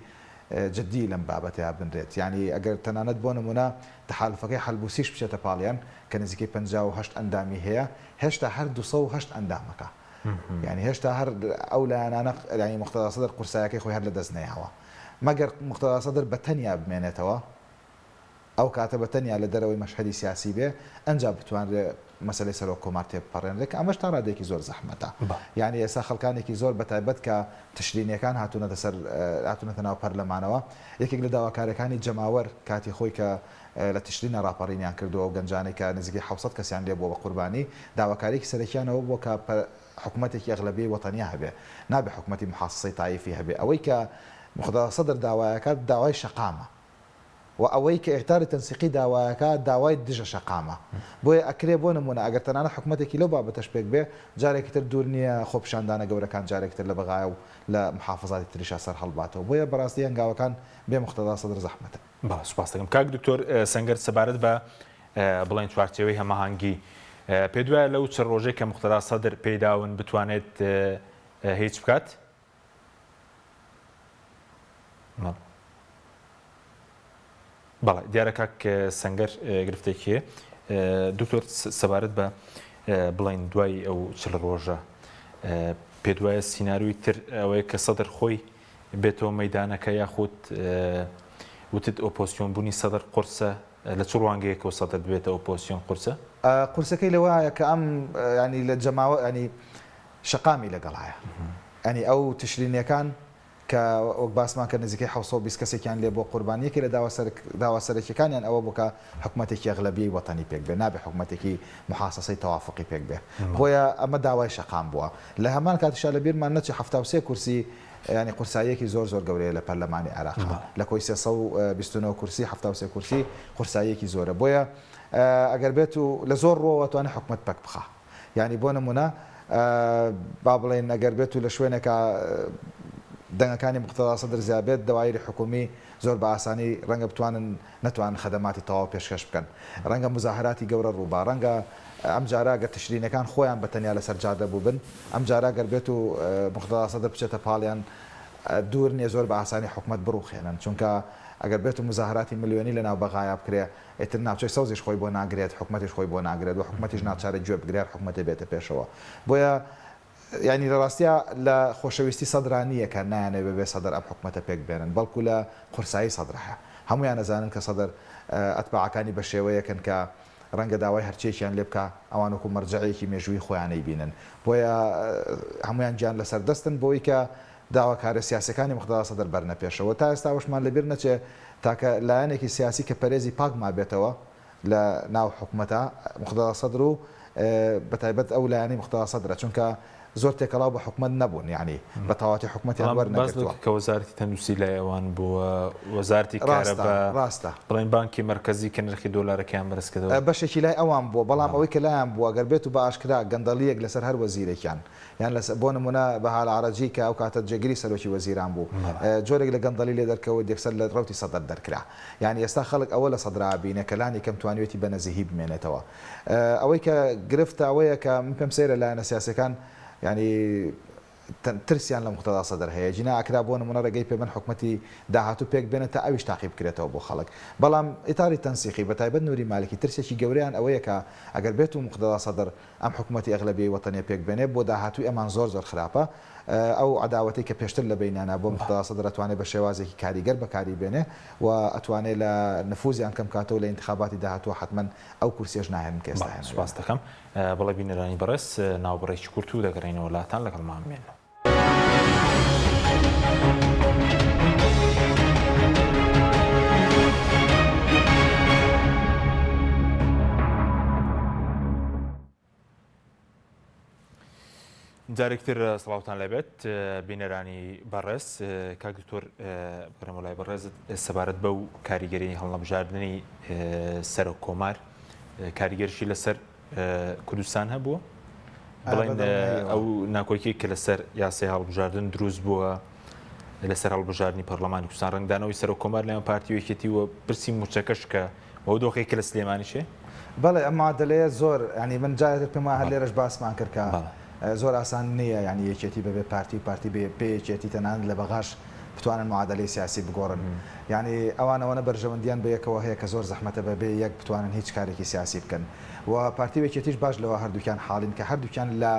جدی لەم بابەتەیا بنرێت یانی ئەگەر تەنانەت بۆ نمونە تەحالوفەکەی حەلبوسیش بچێتە پاڵیان کە نزیکەی 58 ئەندامی هەیە هێشتا هەر 208 ئەندامەکە یانی هێشتا هەر ئەو لایەنانە یانی موقتەدا سەدر قورسایەکەی خۆی هەر لەدەست نەیاوە مەگەر موقتەدا سەدر بە تەنیا بمێنێتەوە ئەو کاتە بە تەنیا لە دەرەوەی مەشهەدی سیاسی بێ ئەنجا بتوانرێ مەسەلەی سەرۆک کۆمار تێبپەڕێنرێ کە ئەمەش تا ڕادەیەکی زۆر زەحمەتە. یانی ئێستا خەڵکانێکی زۆر بە تایبەت کە تشرینیەکان هاتوونەتە سەر هاتوونەتە ناو پەرلەمانەوە یەکێک لە داواکاریەکانی جەماوەر کاتی خۆی کە لە تشرینە ڕاپەڕینیان کردووە ئەو گەنجانەی کە نزیکەی 700 کەسیان لێ بووە بە قوربانی داواکاریەکی سەرەکیان ئەوە بووە کە حکومەتێکی ئەغلەبیەی وەتەنیا هەبێ نابێ حکومەتی محاسسەی تایفی هەبێ ئەوەی کە موقتەدا سەدر داوایەکات داوای شەقامە و ئەوەی کە ئیتاری تەنسیقی داوایەکا داوای دژە شەقامە. بۆیە ئەکرێ بۆ نموونە ئەگەر تەنانەت حکومەتێکی لەو بابەتەش پێک بێ جارێکی تر دوور نییە خۆپیشاندانە گەورەکان جارێکی تر لە بەغایا و لە محافزاتی تریشا سەر هەڵباتەوە. بۆیە بەڕاستی هەنگاوەکان بێ موقتەدا سەدر زەحمەتە. بەڵێ سوپاست دەکەم کاک دکتۆر سەنگەر سەبارەت بە بڵێن چوارچێوەی هەماهەنگی پێت وایە لەو چەند ڕۆژەی کە موقتەدا سەدر پێی داون بتوانێت هیچ بکات؟ بەڵێ دیارە کاک سەنگەر گرفتێکی هەیە دکتۆر سەبارەت بە بڵین دوای ئەو چل ڕۆژە پێت وایە سیناریۆی تر ئەوەیە کە سەدر خۆی بێتەوە مەدانەکە یاخود وتت ئۆپۆسیۆن بوونی سەدر قورسە لە چ ڕوانگەیەکەوە سەدر ببێتە ئۆپۆسیۆن قورسە؟ قورسەکەی لەوەیە کە ئەم ینی لە جەماوە ینی شەقامی لەگەڵایە یانی ئەو تشرینیەکان کە وەک باسمان کرد نزیکەی 720 کەسێکیان لێ بووە قوربانی یەکێ لە داوا سەرک داوا سەرەکیەکانیان ئەوە بوو کە حکومەتێکی ئەغلەبیەی وەتەنی پێک بێ نابێ حکومەتێکی محاسەسەی تەوافقی پێک بێ بۆیە ئەمە داوای شەقام بووە لە هەمان کاتیشا لە بیرمان نەچێ 73 کورسی یانی قورساییەکی زۆر زۆر گەورەیە لە پەرلەمانی عێراق لە کۆی 329 کورسی 73 کورسی قورساییەکی زۆرە بۆیە ئەگەر بێت و لە زۆر ڕووەوە توانێ حکومەت پەک بخا. یانی بۆ نموونە با بڵێین ئەگەر بێت و لە شوێنێکا دەنگەکانی موقتەدا سەدر زیاد بێت دەوایری حکوومی زۆر بە ئاسانی ڕەنگە بتوانن نەتوانن خەدەماتی تەواو پێشکەش بکەن ڕەنگە موزاهەراتی گەورە ڕووبا ڕەنگە ئەم جارە گەر تشرینەکان خۆیان بە تەنیا لەسەر جادە بووبن ئەم جارە گەر بێت و موقتەدا سەدر بچێتە پاڵیان دوور نییە زۆر بە ئاسانی حکومەت بڕوخێنن چونکە ئەگەر بێت و موزاهەراتی ملیۆنی لەناو بەغایا بکرێ ئیتر ناوچەی سەوزیش خۆی بۆ ناگرێت، حکومەتیش خۆی بۆ ناگرێت و حکومەتیش ناچارە گوێ بگرێ هەر حکومەتێ بێتە پێشەوە. بۆیە یانی لە ڕاستیا لە خۆشەویستی سەدرا نییە کە نایانەوێ بەبێ سەدر ئەم حکومەتە پێک بێنن، بەڵکو لە قورسایی سەدرایە. هەموویان ئەزانن کە سەدر ئەتباعەکانی بە شێوەیەکن کە. ڕەنگە داوای هەرچیەکیان لێ بکا ئەوان وەکو مەرجەعێکی مێژوویی خۆیان ئەیبینن بۆیە هەموویان گیان لەسەر دەستن بۆی کە داواکارە سیاسیەکانی موقتەدا سەدر بەرنە پێشەوە. تا ئێستا ئەوەشمان لەبیر نەچێ تاکە لایەنێکی سیاسی کە پەرێزی پاک مابێتەوە لە ناو حکومەتا موقتەدا سەدر و بەتایبەت ئەو لایەنەی موقتەدا سەدرە چونکە زۆر تێکەڵاو بە حکومەت نەبوون یانی بە تەواوەتی حکومەتیان بەڵام باس وەرنەگرتووە. لەوە کە وەزارەتی تەندروستی لای ئەوان بووە، وەزارەتی ڕاستە کارەبا، ڕاستە. بڵێین بانکی مەرکەزی کە نرخی دۆلارەکەیان بەرز کردەوە. بەشێکی لای ئەوان بووە، بەڵام ئەوەی کە لایان بووە گەر بێت و بە ئاشکرا گەندەڵییەک لەسەر هەر وەزیرێکیان یان لەسەر بۆ نموونە بەها ئەلعەرەجی کە ئەو کاتە جێگری سەرۆکی وەزیران بوو جۆرێک لە گەندەڵی لێ دەرکەوت یەکسەر لە ڕەوتی سەدر دەرکرا. یانی ئێستا خەڵک ئەوە لە سەدرا ئەبینێ کە لانی کەم توانیوێتی بە نەزیهی بمێنێتەوە. ئەوەی کە گرفتە ئەوەیە کە من پێم سەیرە لایەنە سیاسیەکان یانی ترسیان لە موقتەدا سەدر هەیە جینا ئەکرا بۆ نمونە ڕێگەی پێبەن حکومەتی داهاتوو پێک بێنن تا ئەویش تاقی بکرێتەوە بۆ خەڵک بەڵام ئیتاری تەنسیقی بەتایبەت نوری مالکی ترسێکی گەورەیان ئەوەیە کە ئەگەر بێت و موقتەدا سەدر ئەم حکومەتی ئەغلەبیەی وەتەنیە پێک بێنێ بۆ داهاتووی ئەمان زۆر زۆر خراپە ئەو عەداوەتەی کە پێشتر لە بەینیانا بووە موقتەدا سەدر ئەتوانێ بە شێوازێکی کاریگەر بەکاری بێنێ و ئەتوانێ لە نفوزیان کەم کاتەوە لە ئینتخاباتی داهاتووە حەتمەن ئەو کورسیەش ناهێنن کە ئێستا بەڵێ هێناویانە. سوپاست دەکەم. بەڵێ بینەرانی بەڕێز ناوبڕێکی کورت و دەگەڕێینەوە لاتان لەگەڵمان بمێننەوە. جارێکتر سڵاوتان لێبێت بینەرانی بەڕێز کاک دکتۆر بگەڕێمەوە لای بەڕێزت سەبارەت بەو کاریگەری هەڵنەبژاردنی سەرۆک کۆمار کاریگەرشی لەسەر کوردستان هەبووە بڵێن ئەو ناکۆکی کە لەسەر یاسای هەڵبژاردن دروست بووە لەسەر هەڵبژاردنی پەرلەمانی کوردستان ڕەنگدانەوەی سەرۆک کۆمار لایەن پارتی و یەکێتی و پرسی مووچەکەش کە بەو دۆخێک کە لە سلێمانیشێ؟ بەڵێ ئەم معادەلەیە زۆر یانی من جارێ تر پێم وایە هەر لێرەش باسمان کرد کە زۆر ئاسان نییە یانی یەکێتی بەبێ پارتی و پارتی بێ بێ یەکێتی تەنانەت لە بەغاش بتوانن معادەلەی سیاسی بگۆڕن یانی ئەوان ئەوەنە بەرژەوەندیان بە یەکەوە هەیە کە زۆر زەحمەتە بە بێ یەک بتوانن هیچ کارێکی سیاسی بکەن و پارتی و یەکێتیش باش لەوە هەردووکیان حاڵین کە هەردووکیان لە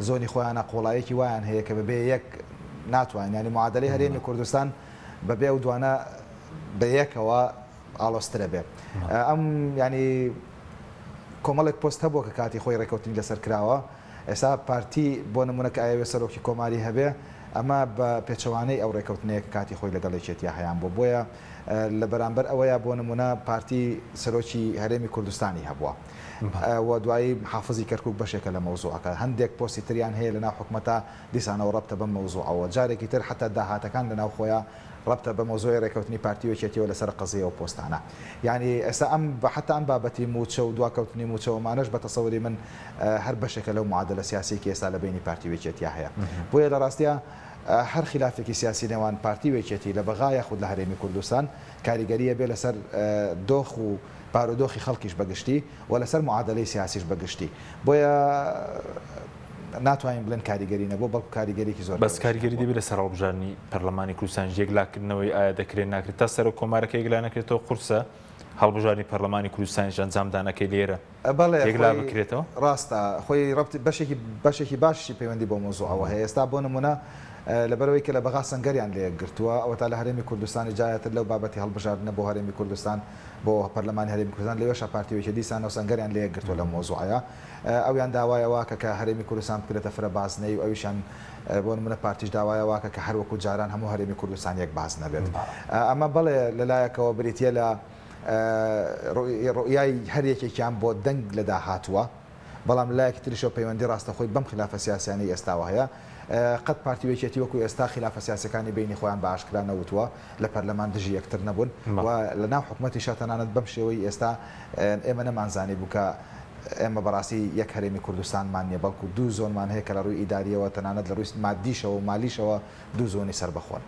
زۆنی خۆیانە قوڵایەکی وایان هەیە کە بەبێ یەک ناتوانن یانی معادەلەی هەرێمی کوردستان بەبێ ئەو دوانە بە یەکەوە ئاڵۆزترە بێ ئەم یانی کۆمەڵێک پۆست هەبووە کە کاتی خۆی ڕێکەوتنی لەسەر کراوە ئێستا پارتی بۆ نمونە کە ئەیەوێ سەرۆکی کۆماری هەبێ ئەمە بە پێچەوانەی ئەو ڕێکەوتنەیە کە کاتی خۆی لەگەڵ یەکێتیا هەیان بوو بۆیە لە بەرامبەر ئەوەیە بۆ نمونە پارتی سەرۆکی هەرێمی کوردستانی هەبووە و دوایی حافزی کەرکک بەشێکە لە مەوزوعەکە هەندێک پۆستی تریان هەیە لەناو حکومەتە دیسانەوە ڕەبتە بەم مەوزوعەوە جارێکی تر حتا داهاتەکان لەناو خۆیان ڕەبتە بە مەوزوعی ڕێکەوتنی پارتی و یەکێتیەوە لەسەر قەزیەی ئەو پۆستانە. یانی ئێستا ئەم حەتا ئەم بابەتی مووچە و دواکەوتنی مووچە و ئەمانەش بە تەسەوری من هەر بەشێکە لەو معادەلە سیاسیەی کە ئێستا لە بەینی پارتی و یەکێتیا هەیە. بۆیە لە ڕاستیا هەر خیلافێکی سیاسی نێوان پارتی و یەکێتی لە بەغا یاخود لە هەرێمی کوردستان کاریگەری ئەبێ لەسەر دۆخ و بارودۆخی خەڵکیش بە گشتی و لەسەر معادەلەی سیاسیش بە گشتی. بۆیە ناتوانین بڵێن کاریگەری نەبووە، بەڵکو کاریگەریی زۆر بەس گەورەشی کاریگەری هەبووە. دەبێت لەسەر هەڵبژاردنی پەرلەمانی کوردستانیش، یەکلاکردنەوەی ئایا دەکرێت ناکرێت، تا سەرۆک کۆمارەکە یەکلا نەکرێتەوە قورسە هەڵبژاردنی پەرلەمانی کوردستانیش ئەنجامدانەکەی لێرە بەڵێ یەکلا خۆی بکرێتەوە؟ ڕاستە، خۆی ڕەبت بەشێکی بەشێکی باشیشی پەیوەندی بەو مەوزوعەوە هەیە، ئێستا بۆ نموونە لەبەرئەوەی کە لە بەغا سەنگەریان لەیەک گرتووە، ئەوەتا لە هەرێمی کوردستانیش جارێتر لەو بابەتی هەڵبژاردنە بۆ هەرێمی کوردستان بۆ پەرلەمانی هەرێمی کوردستان لەوێشا پارتی و یەکێتی دیسانەوە سەنگەریان لەیەک گرتووە لەو مەوزوعەیا. ئەویان داوایە واکە کە هەرێمی کوردستان بکرێتە فرە بازنەی و ئەویشیان بۆ نمونە پارتیش داوایە واکە کە هەر وەکو جاران هەموو هەرێمی کوردستان یەک بازنە بێت. ئەمە بەڵێ لە لایەکەوە بریتیە لە ڕوئیای هەر یەکێکیان بۆ دەنگ لە داهاتووە، بەڵام لە لایەکی تریشەوە پەیوەندی ڕاستەخۆی بەم خیلافە سیاسیانەی ئێستاوە هەیە. قەت پارتی و یەکێتی وەکو ئێستا خیلافە سیاسیەکانی بەینی خۆیان بە ئاشکرا نەوتووە، لە پەرلەمان دژی یەکتر نەبوون و لە ناو حکومەتیشا تەنانەت بەم شێوەی ئێستا ئێمە نەمانزانیبوو کە ئێمە بەڕاستی یەک هەرێمی کوردستانمان نیە بەڵکو دوو زۆنمان هەیە کە لە ڕووی ئیداریەوە تەنانەت لە ڕووی مادیشەوە و مالیشەوە دوو زۆنی سەربەخۆن.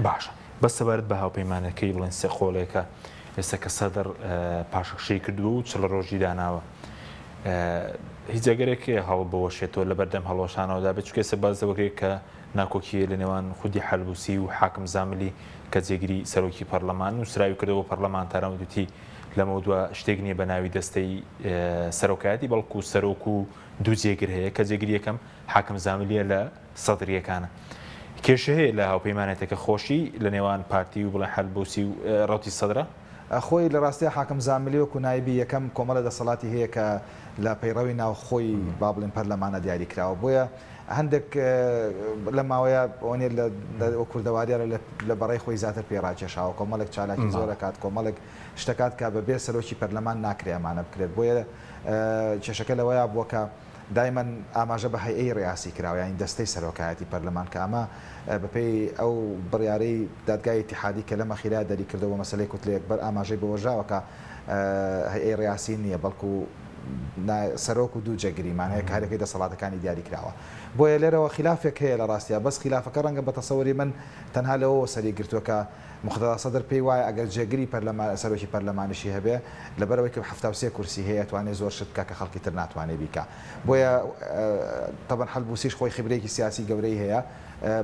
باشە بەس سەبارەت بە هاوپەیمانەکەی بڵێن سێقۆڵێکە ئێستا کە سەدر پاشەکشەی کردووە و 40 ڕۆژی داناوە هیچ ئەگەرێک هەیە هەڵبوەشێتەوە لەبەردەم هەڵوەشانەوەدا بێت چونکە ئێستا باس لەوە کرێت کە ناکۆکی لە نێوان خودی حەلبوسی و حاکم زاملی کە جێگری سەرۆکی پەرلەمان نووسراوی کردەوە بۆ پەرلەمانتاران و دوتی لەمەودوا شتێک نییە بە ناوی دەستەی سەرۆکایەتی بەڵکو سەرۆک و دوو جێگر هەیە کە جێگری یەکەم حاکم زاملیە لە سەدریەکانە. کێشە هەیە لە هاوپەیمانێتەکە خۆشی لە نێوان پارتی و بڵێن حەلبوسی و ڕەوتی سەدرە؟ خۆی لە ڕاستیا حاکم زاملی وەکو نایبی یەکەم کۆمەڵێ دەسەڵاتی هەیە کە لە پەیڕەوی ناوخۆی با بڵێین پەرلەمانە دیاری کراوە بۆیە هەندێک لەم ماوەیە ئەوە نیە لە کوردەواریا لە بەڕەی خۆی زیاتر پێی ڕاکێشاوە کۆمەڵێک چالاکی زۆر ئەکات کۆمەڵێک شتەکات کە بە بێ سەرۆکی پەرلەمان ناکرێ ئەمانە بکرێت بۆیە کێشەکە لەوەیا بووە کە دایمەن ئاماژە بە هەیئەی ڕیاسی کراوە یانی دەستەی سەرۆکایەتی پەرلەمان کە ئەمە بەپێی ئەو بڕیارەی دادگای ئیتیحادی کە لەم ئەخیرەیا دەریکردەوە بۆ مەسەلەی کوتلەی ئەکبەر ئاماژەی بەوەژاوە کە هەیئەی ڕیاسی نییە بەڵکو سەرۆک و دوو جێگریمان هەیە کە هەریەکەی دەسەڵاتەکانی دیاری کراوە بۆیە لێرەوە خیلافێک هەیە لە ڕاستیا بەس خیلافەکە ڕەنگە بە تەسەوری من تەنها لەوەوە سەری گرتووە کە موقتەدا سەدر پێی وایە ئەگەر جێگری پەرلەمان سەرۆکی پەرلەمانیشی هەبێ لەبەرئەوەی کە 73 کورسی هەیە ئەتوانێ زۆر شت بکا کە خەڵکی تر ناتوانێ بیکا بۆیە تەبەن حەلبوسیش خۆی خیبرەیەکی سیاسی گەورەی هەیە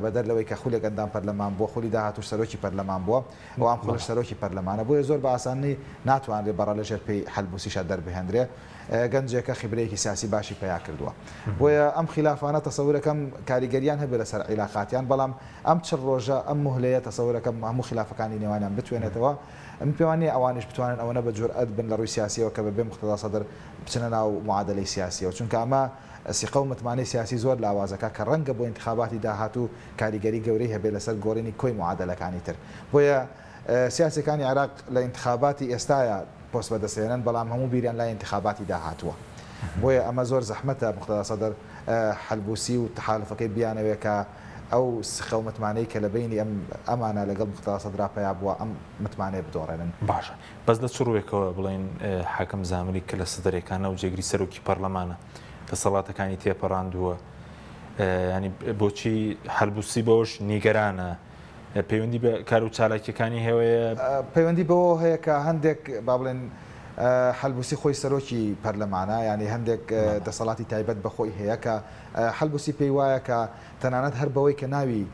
بەدەر لەوەی کە خولێک ئەندام پەرلەمان بووە خولی داهاتووش سەرۆکی پەرلەمان بووە و ئەم خولەش سەرۆکی پەرلەمانە بۆیە زۆر بە ئاسانی ناتوانرێ بەڕە لەژێر پێی حەلبوسیشا دەربهێندرێ گەنجێکە خیبرەیەکی سیاسی باشی پەیا کردووە بۆیە ئەم خیلافانە تەسەورەکەم کاریگەریان هەبێ لەسەر عیلاقاتیان بەڵام ئەم 40 ڕۆژە ئەم موهلەیە تەسەورەکەم هەموو خیلافەکانی نێوانیان بتوێنێتەوە من پێم وانیە ئەوانیش بتوانن ئەوەنە بە جورئەت بن لە ڕووی سیاسیەوە کە بەبێ موقتەدا سەدر بچنە ناو معادەلەی سیاسیەوە چونکە ئەمە سیقە و متمانەی سیاسی زۆر لاوازەکا کە ڕەنگە بۆ ئینتخاباتی داهاتوو کاریگەری گەورەی هەبێ لەسەر گۆڕینی کۆی معادەلەکانی تر بۆیە سیاسیەکانی عێراق لە ئینتخاباتی ئێستایا پۆست بەدەستهێنن بەڵام هەموو بیریان لای ئینتخاباتی داهاتووە بۆیە ئەمە زۆر زەحمەتە موقتەدا سەدر حەلبوسی و تەحالوفەکەی بیانەوێ کە ئەو سخە و متمانەی کە لە بەینی ئەم ئەمانە لەگەڵ موقتەدا سەدرا پەیا بووە ئەم متمانەیە بدۆڕێنن. باشە بەس لە چ ڕووێکەوە بڵێین حاکم زاملی کە لە سەدرێکانە و جێگری سەرۆکی پەڕلەمانە دەسەڵاتەکانی تێپەڕاندووە یانی بۆچی حەلبوسی بەوەش نیگەرانە پەیوەندی بە کار و چالاکیەکانی هەیە؟ پەیوەندی بەوەوە هەیە کە هەندێک با بڵێن حەلبوسی خۆی سەرۆکی پەرلەمانە یانی هەندێک دەسەڵاتی تایبەت بە خۆی هەیە کە حەلبوسی پێی وایە کە تەنانەت هەر بەوەی کە ناوی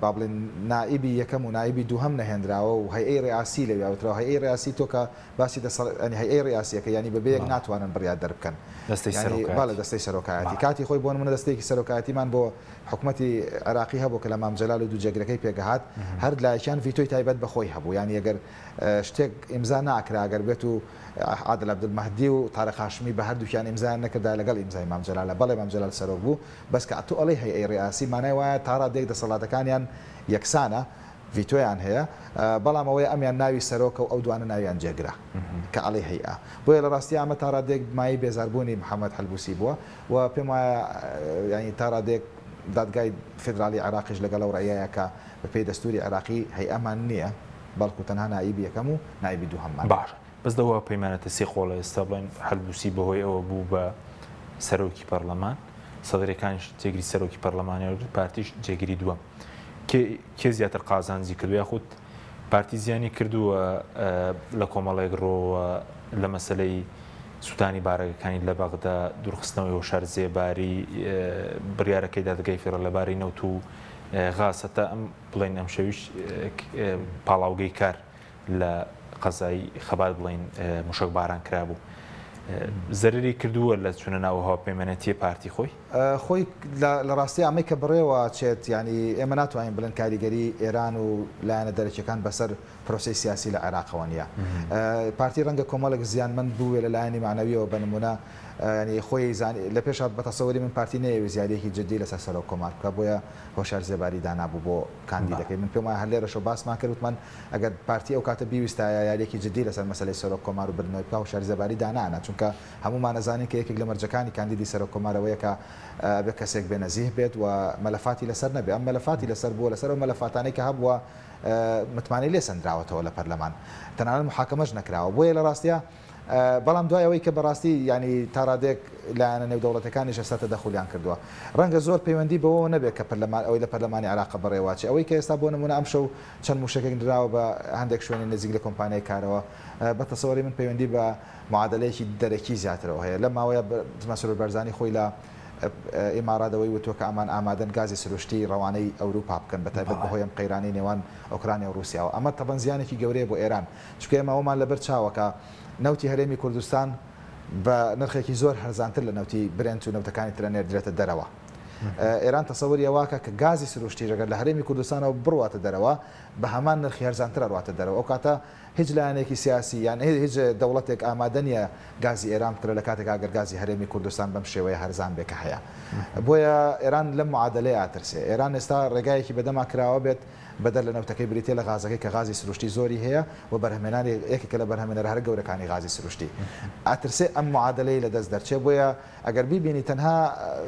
با بڵێن نائیبی یەکەم و نائیبی دووهەم نەهێنراوە و هەیئەی ڕیاسی لەویا وتراوە هەیئەی ڕیاسی تۆ کە باسی دەسەڵ یانی هەیئەی ڕیاسیەکە یانی بەبێ یەک ناتوانن بڕیار دەربکەن دەستەی یانی سەرۆکایەتی بەڵێ دەستەی سەرۆکایەتی کاتی خۆی بۆ نمونە دەستەیەکی سەرۆکایەتیمان بۆ حکومەتی عێراقی هەبوو کە لە مام جەلال و دوو جێگرەکەی پێکهات هەر لایەکیان ڤیتۆی تایبەت بە خۆی هەبوو یانی ئەگەر شتێک ئیمزا ناکرا گەر بێت و عادل عەبدولمەهدی و تارق هاشمی بە هەردووکیان ئیمزایان نەکردایە لەگەڵ ئیمزای مام جەلالە بەڵێ مام جەلال سەرۆک بوو بەس کە ئەتوو ئەڵێی هەیئەی ڕیئاسی مانای وایە تا ڕادەیەک دەسەڵاتەکانیان یەکسانە ڤیتۆیان هەیە بەڵام ئەوەیە ئەمیان ناوی سەرۆکە و ئەو دوانە ناویان جێگرە کە ئەڵێی هەیئە بۆیە لە ڕاستیا ئەمە تا ڕادەیەک مایەی بێزاربوونی محەمەد حەلبوسی بووە و پێم وایە یانی تا ڕادەیەک دادگای فیدراڵی عێراقیش لەگەڵ ئەو ڕەئیەیە کە بەپێی دەستووری عێراقی هەیئەمان نییە بەڵکو تەنها نائیبی یەکەم و نائیبی دووهەممان هەیە. باشە بەس لەو هاوپەیمانەتە سێ قۆڵە ئێستا بڵێن حەلبوسی بەهۆی ئەوە بوو بە سەرۆکی پەڕلەمان، سەدرەکانیش جێگری سەرۆکی پەڕلەمانیان وەرگرت، پارتیش جێگری دووەم. کێ کێ زیاتر قازانجی کردووە یاخود پارتی زیانی کردووە لە کۆمەڵێک ڕۆوە لە مەسەلەی سوتانی بارەگەکانی لە بەغدا، دوورخستنەوەی هۆشار زێباری، بڕیارەکەی دادگای فیدڕاڵ لەبارەی نەوت و غاز هەتا ئەم بڵێین ئەمشەویش پاڵاوگەی کار لە قەزای خەبات بڵێین موشەک باران کرابوو زەرری کردووە لە چونە ناو هاوپەیمانەتیە پارتی خۆی؟ خۆی لە ڕاستی ئەمەی کە بەڕێوە چێت یانی ئێمە ناتوانین بڵێن کاریگەری ئێران و لایەنە دەرەکیەکان بەسەر پرۆسەی سیاسی لە عێراقەوە نییە. پارتی ڕەنگە کۆمەڵێک زیانمەند بووێ لە لایەنی مەعنەویەوە بە نموونە یانی خۆی زانی لە پێشا بە تەسەوری من پارتی نەیەویست یارییەکی جدی لەسەر سەرۆک کۆمار بکا بۆیە هۆشیار زێباری دانابوو بۆ کاندیدەکەی من پێم وایە هەر لێرەشەوە باسمان کرد وتمان ئەگەر پارتی ئەو کاتە بیویستایە یارییەکی جدی لەسەر مەسەلەی سەرۆک کۆمار و بردنەوەی بکا هۆشیار زێباری دانانا چونکە هەموومان ئەزانین کە یەکێک لە مەرجەکانی کاندیدی سەرۆک کۆمار ئەوەیە کە ئەبێ کەسێک بێ نەزیه بێت و مەلەفاتی لەسەر نەبێ ئەم مەلەفاتی لەسەر بووە لەسەر ئەو مەلەفاتانەی کە هەبووە متمانەی لێ سەندراوەتەوە لە پەرلەمان تەنانەت محاکەمەش نەکراوە بۆیە لە ڕاستیا بەڵام دوای ئەوەی کە بەڕاستی یانی تا ڕادەیەک لایەنە نێودەوڵەتەکانیش ئێستا تەدەخولیان کردووە ڕەنگە زۆر پەیوەندی بەوەوە نەبێت کە پەرلەمان ئەوەی لە پەرلەمانی عێراقە بەڕێوەچێ ئەوەی کە ئێستا بۆ نموونە ئەمشەو چەند مووشەکێک نراوە بە هەندێک شوێنی نزیک لە کۆمپانیای کارەوە بە تەسەوری من پەیوەندی بە معادەلەیەکی دەرەکی زیاترەوە هەیە لەم ماوەیە مەسرور بارزانی خۆی لە ئیمارات ئەوەی وتووە کە ئەمان ئامادەن گازی سروشتی ڕەوانەی ئەوروپا بکەن بەتایبەت بەهۆی ئەم قەیرانەی نێوان ئۆکرانیا و ڕووسیاوە ئەمە تەبەن زیانێکی گەورەیە بۆ ئێران چونکە ئێمە ئەوەمان لەبەر چاوە کە نەوتی هەرێمی کوردستان بە نرخێکی زۆر هەرزانتر لە نەوتی برێنت و نەوتەکانی تر ئەنێردرێتە دەرەوە. ئێران تەسەوری ئەوەکا کە گازی سروشتیش ئەگەر لە هەرێمی کوردستانەوە بڕواتە دەرەوە بە هەمان نرخی هەرزانتر ئەڕواتە دەرەوە ئەو کاتە هیچ لایەنێکی سیاسی یان هیچ دەوڵەتێک ئامادە نییە گازی ئێران بکڕێ لە کاتێکا گەر گازی هەرێمی کوردستان بەم شێوەیە هەرزان بێ کە هەیە. بۆیە ئێران لەم معادەلەیە ئەترسێ. ئێران ئێستا ڕێگایەکی بەدەما کراوە بێت بەدەر لە نەوتەکەی بریتیە لە غازەکەی کە غازی سروشتی زۆری هەیە و بەرهەمهێنانی یەکێکە لە بەرهەمێنەرە هەرە گەورەکانی غازی سروشتی. ئەترسێ ئەم معادەلەی لە دەست دەرچێ بۆیە ئەگەر بیبینی تەنها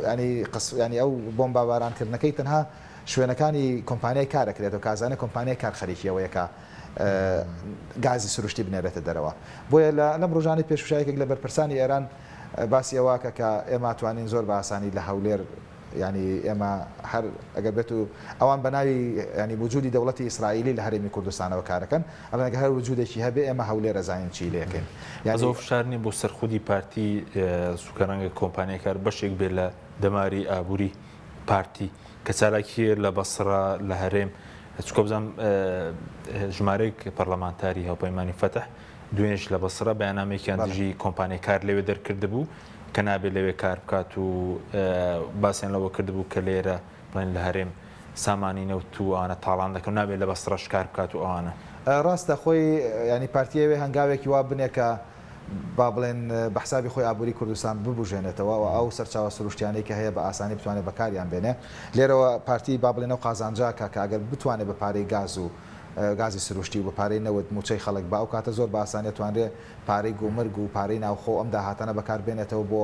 یانی قس یانی ئەو بۆمباباران کردنەکەی تەنها شوێنەکانی کۆمپانیای کار ئەکرێتەوە کە ئەزانێ کۆمپانیای کار خەریکی ئەوەیە کە گازی سروشتی بنێرێتە دەرەوە. بۆیە لە لەم ڕۆژانەی پێشووشا یەکێک لە بەرپرسانی ئێران باسی ئەوە کە کە ئێمە توانین زۆر بە ئاسانی لە هەولێر یانی ئێمە هەر ئەگەر بێت و ئەوان بە ناوی یانی وجودی دەوڵەتی ئیسرائیلی لە هەرێمی کوردستانەوە کارەکەن ئەڵێن ئەگەر هەر وجودێکی هەبێ ئێمە هەولێر ئەزانین چی لێکەین یانی. بەس ئەوە فشار نیە بۆ سەر خودی پارتی چونکە ڕەنگە کۆمپانیای کار بەشێک بێت لە دەماری ئابووری پارتی کە چالاکی هەیە لە بەسڕە لە هەرێم چونکە بزانم ژمارەیەک پەرلەمانتاری هاوپەیمانی فەتح دوێنێش لە بەسڕە بەیاننامەیەکیان دژی کۆمپانیای کار لەوێ دەرکردبوو کە نابێت لەوێ کار بکات و باسیان لەوە کردبوو کە لێرە بڵێن لە هەرێم سامانی نەوت و ئەوانە تاڵان دەکەن نابێت لە بەسڕەش کار بکات و ئەوانە. ڕاستە خۆی یانی پارتی ئەوێ هەنگاوێکی وا بنێ کە با بڵێن بە حسابی خۆی ئابووری کوردستان ببوژێنێتەوە و ئەو سەرچاوە سروشتیانەی کە هەیە بە ئاسانی بتوانێت بەکاریان بێنێ. لێرەوە پارتی با بڵێن ئەو قازانجە ئەکا کە ئەگەر بتوانێ بە پارەی گاز و گازی سروشتی و بە پارەی نەوت مووچەی خەڵک با ئەو کاتە زۆر بە ئاسانی ئەتوانرێ پارەی گومرگ و پارەی ناوخۆ و ئەم داهاتانە بەکار بێنێتەوە بۆ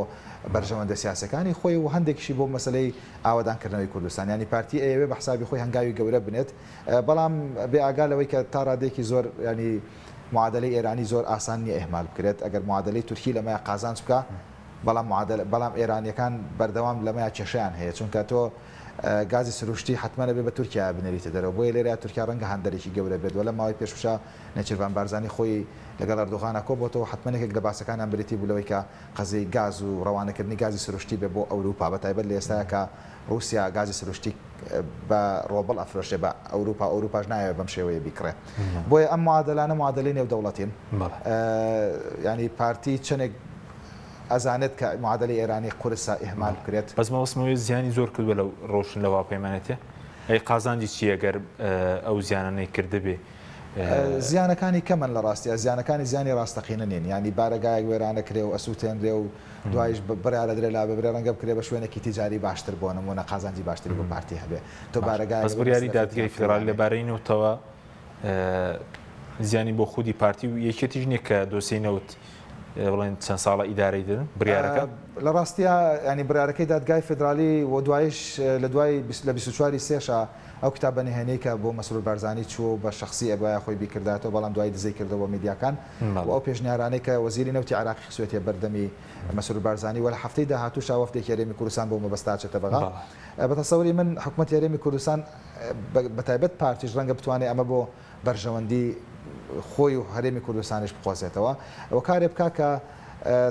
بەرژەوەندە سیاسیەکانی خۆی و هەندێکیشی بۆ مەسەلەی ئاوەدانکردنەوەی کوردستان. یانی پارتی ئەیەوێ بە حسابی خۆی هەنگاوی گەورە بنێت بەڵام بێ ئاگا لەوەی کە تا ڕادەیەکی زۆر یانی معادەلەی ئێرانی زۆر ئاسان نیە ئیهمال بکرێت، ئەگەر معادەلەی تورکی لەمەیا قازانج بکا، بەڵام معادەلە بەڵام ئێرانیەکان بەردەوام لەمەیا کێشەیان هەیە، چونکە تۆ گازی سروشتی حەتمەن ئەبێ بە تورکیایا بنێریتە دەرەوە، بۆیە لێرەیا تورکیا ڕەنگە هاندەرێکی گەورە بێت، وە لەم ماوەی پێشوشا نێچیرڤان بارزانی خۆی لەگەڵ ئەردۆغانا کۆبۆتەوە، حەتمەن یەکێک لە باسەکانیان بریتی بوو لەوەی کە قەزیەی گاز و ڕەوانەکردنی گازی سروشتی بێ بۆ ئەوروپا، بەتایبەت لە ئێستایا کە ڕووسیا گازی سروشتی بە ڕۆبڵ ئەفرۆشێ بە ئەوروپا و ئەوروپاش نایەوێ بەم شێوەیە بیکڕێ. بۆیە ئەم معادەلانە معادەلەی نێودەوڵەتین. یانی پارتی چەندێک ئەزانێت کە معادەلەی ئێرانی قورسە ئیهمال بکرێت. بەس مەبەستم ئەوەیە زیانی زۆر کردووە لەو ڕۆشن لەو هاوپەیمانێتیە. ئەی قازانجی چییە گەر ئەو زیانانەی کردبێ؟ زیانەکانی کەمن لە ڕاستیا، زیانەکانی زیانی ڕاستەقینە نین. یانی بارەگایەک وێرانەکرێ و ئەسووتێنرێ و دوایش بڕیارە درێ لاببرێ ڕەنگە بکرێ بە شوێنێکی تیجاری باشتر بۆ نموونە قازانجی باشتری بۆ پارتی هەبێ تۆ بارەگایەک بەس بڕیاری دادگای فیدراڵی لەبارەی نەوتەوە زیانی بۆ خودی پارتی و یەکێتیش نییە کە دۆسیەی نەوت بڵێن چەند ساڵە ئیدارەی دەدەن بڕیارەکە؟ لە ڕاستیا یانی بڕیارەکەی دادگای فیدراڵی و دوایش لە دوای لە 24 ی سێشا ئەو کتابە نهێنیەی کە بۆ مەسرور بارزانی چووە و بە شەخسی ئەبوایە خۆی بیکردایەتەوە بەڵام دوایی دزەی کردەوە بۆ میدیاکان و ئەو پێشنیارانەی کە وەزیری نەوتی عێراقی خستوێتیە بەردەمی مەسرور بارزانی و لە هەفتەی داهاتووشا وەفدێکی هەرێمی کوردستان بەو مەبەستە ئەچێتە بەغا بە تەسەوری من حکومەتی هەرێمی کوردستان بە تایبەت پارتیش ڕەنگە بتوانێ ئەمە بۆ بەرژەوەندی خۆی و هەرێمی کوردستانیش بقۆزێتەوە و کارێ بکا کە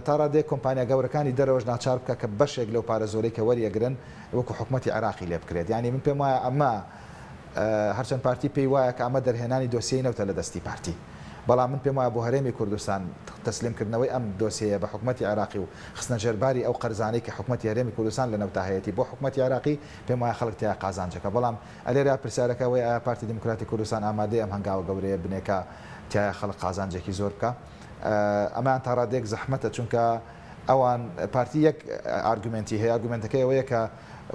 تا ڕادەیەک کۆمپانیا گەورەکانی دەرەوەش ناچار بکا کە بەشێک لەو پارە زۆرەی کە وەریەگرن وەکو حکومەتی عێراقی لێ بکرێت یانی من پێم وایە ئەمە هەرچەند پارتی پێی وایە کە ئەمە دەرهێنانی دۆسیەی نەوتە لە دەستی پارتی بەڵام من پێم وایە بۆ هەرێمی کوردستان تەسلیم کردنەوەی ئەم دۆسیەیە بە حکومەتی عێراقی و خستنە ژێر باری ئەو قەرزانەی کە حکومەتی هەرێمی کوردستان لە نەوتا هەیەتی بۆ حکومەتی عێراقی پێم وایە خەڵک تیا قازانجەکە بەڵام ئەلێرە پرسیارەکە ئەوەیە ئایا پارتی دیموکراتی کوردستان ئامادەیە ئەم هەنگاوە گەورەیە بنێ کە تیایا خەڵک قازانجێکی زۆر بکا؟ ئەمەیان تا ڕادەیەک زەحمەتە چونکە ئەوان پارتی یەک ئارگومێنتی هەیە ئارگومێنتەکەی ئەوەیە کە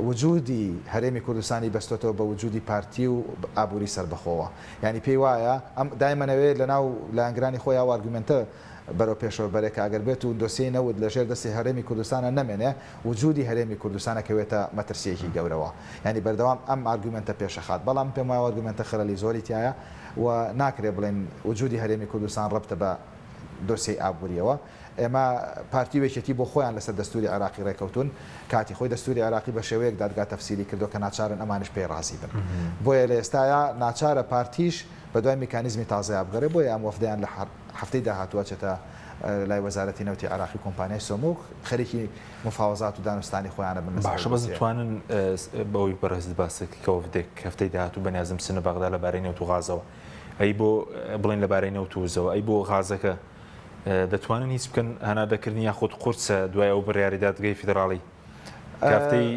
وجودی هەرێمی کوردستانی بەستۆتەوە بە وجودی پارتی و ئابووری سەربەخۆوە یانی پێی وایە ئەم دایمەنەوێ لەناو لایەنگرانی خۆی ئەو ئارگومێنتە بەرەو پێشەوە بەرێ کە ئەگەر بێت و دۆسیەی نەوت لە ژێر دەستی هەرێمی کوردستانا نەمێنێ وجودی هەرێمی کوردستان ئەکەوێتە مەترسیەکی گەورەوە یانی بەردەوام ئەم ئارگومێنتە پێشەخات بەڵام من پێم وایە ئەو ئارگومێنتە خەلەلی زۆری تیایە و ناکرێ بڵێین وجودی هەرێمی کوردستان ڕەبتە بە دۆسیەی ئابوریەوە ئێمە پارتی و یەکێتی بۆ خۆیان لەسەر دەستوری عێراقی ڕێکەوتون کاتی خۆی دەستوری عێراقی بە شێوەیەک دادگا تەفسیری کردوە کە ناچارن ئەمانیش پێی ڕازی بن بۆیە لە ئێستایا ناچارە پارتیش بەدوای میکانیزمی تازەیا بگەڕێ بۆیە ئەم وەفدەیان لە هەفتەی داهاتوو ئەچێتە لای وەزارەتی نەوتی عێراقی و کۆمپانیای سۆمۆ و خەریکی مفاوەزات و دانوستانی خۆیانە بن لەسەر باشە ئەو بەس دۆسیەیە. دەتوانن بەوەی بەڕێزت باست کرد کە وەفدێک هەفتەی داهاتوو بەنیازن بچنە بەغدا لەبارەی نەوت و غازەوە ئەی بۆ بڵێن لەبارەی نەوت و وزەوە ئەی بۆ غازەکە دەتوانن هیچ بکەن هەناردەکردنی یاخود قورسە دوای ئەو بڕیاری دادگەی فیدراڵی؟ هەفتەی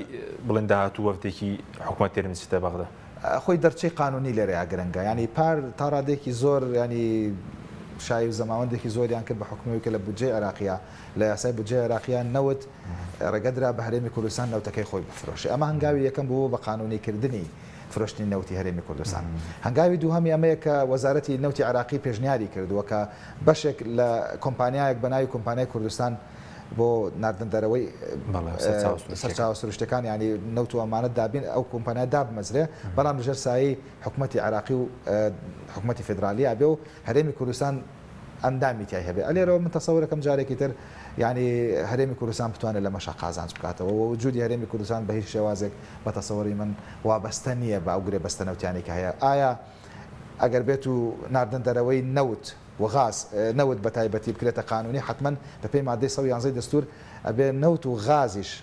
بڵێن داهاتوو وەفدێکی حکومەت تێرم دەچێتە بەغدا. خۆی دەرچەی قانونی لێرەیا گرنگە یانی پار تا ڕادەیەکی زۆر یانی شایی و زەماوەندێکی زۆریان کرد بە حوکمی ئەوەی کە لە بودجەی عێراقیا لە یاسای بودجەی عێراقیا نەوت ڕێگە درا بە هەرێمی کوردستان نەوتەکەی خۆی بفرۆشێ ئەمە هەنگاوی یەکەم بوو بە قانونی کردنی فرۆشتنی نەوتی هەرێمی کوردستان هەنگاوی دووهەمی ئەمەیە کە وەزارەتی نەوتی عێراقی پێشنیاری کردووە کە بەشێک لە کۆمپانیایەک بە ناوی کۆمپانیای کوردستان بۆ ناردن دەرەوەی سەرچاوە سروشتەکان یانی نەوت و ئەمانە دابین ئەو کۆمپانیا دابمەزرێ بەڵام لەژێر سایەی حکومەتی عێراقی و حکومەتی فیدرالییا بێ و هەرێمی کوردستان ئەندامی تیای هەبێ ئەلێرەوە من تەسەورەکەم جارێکی تر یانی هەرێمی کوردستان بتوانێت لەمەشا قازانج بکاتەوە و وجودی هەرێمی کوردستان بە هیچ شێوازێک بە تەسەوری من وابەستە نییە بە ئەو گرێبەستە نەوتیانەی کە هەیە ئایا ئەگەر بێت و ناردن دەرەوەی نەوت و غاز، نەوت بە تایبەتی، بکرێتە قانونی حەتمەن بە پێی مادەی 111 ی دەستور ئەبێ نەوت و غازیش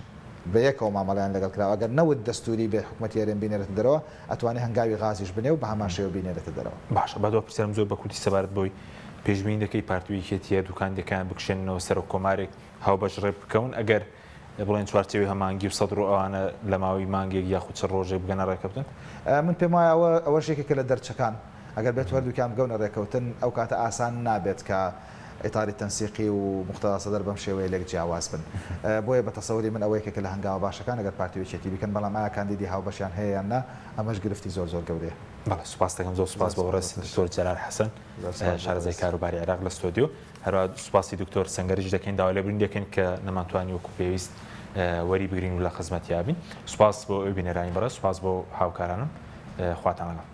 بە یەکەوە مامەڵەیان لەگەڵ کراوە ئەگەر نەوت دەستوری بێ حکومەتی هەرێم بینێرێتە دەرەوە ئەتوانێ هەنگاوی غازیش بنێ و بە هەمان شێوە بینێرێتە دەرەوە. باشە با دوا پرسیارم زۆر بە کورتی سەبارەت بەوەی پێشبینی دەکەی پارتی و یەکێتی هەردوو کاندیدەکەیان بکشێننەوە سەرۆک کۆمارێک هاوبەش ڕێک بکەون ئەگەر بڵێن چوارچێوەی هەماهەنگی و سەدر و ئەوانە لە ماوەی مانگێک یاخود چەند ڕۆژێک بگەنە ڕێکەوتن؟ من پێم وایە ئەوە ئەوەش یەکێکە لە دەرچەکان. ئەگەر بێتو هەردووکیان بگەونە ڕێکەوتن ئەو کاتە ئاسان نابێت کە ئیتاری تەنسیقی و موقتەدا سەدر بەم شێوەیە لێک جیاواز بن. بۆیە بە تەسەوری من ئەوە یەکێکە لە هەنگاوە باشەکان ئەگەر پارتی و یەکێتی بیکەن، بەڵام ئایا کاندیدی هاوبەشیان هەیە یان نا ئەمەش گرفتی زۆر زۆر گەورەیە. بەڵێ سوپاست دەکەم زۆر سوپاس بۆ بەڕێز دکتۆر جەلال حەسەن شارەزای کاروباری عێراق لە ستۆدیۆ. هەروەها سوپاسی دکتۆر سەنگەریش دەکەین داوای لێبوردن دەکەین کە نەمانتوانی وەکو پێویست وەری بگرین و لە خزمەتیا بین. سوپاس بۆ ئێوەی بینەرانی بەڕێز، سوپاس بۆ هاوکارانم. خواتان لەگەڵ.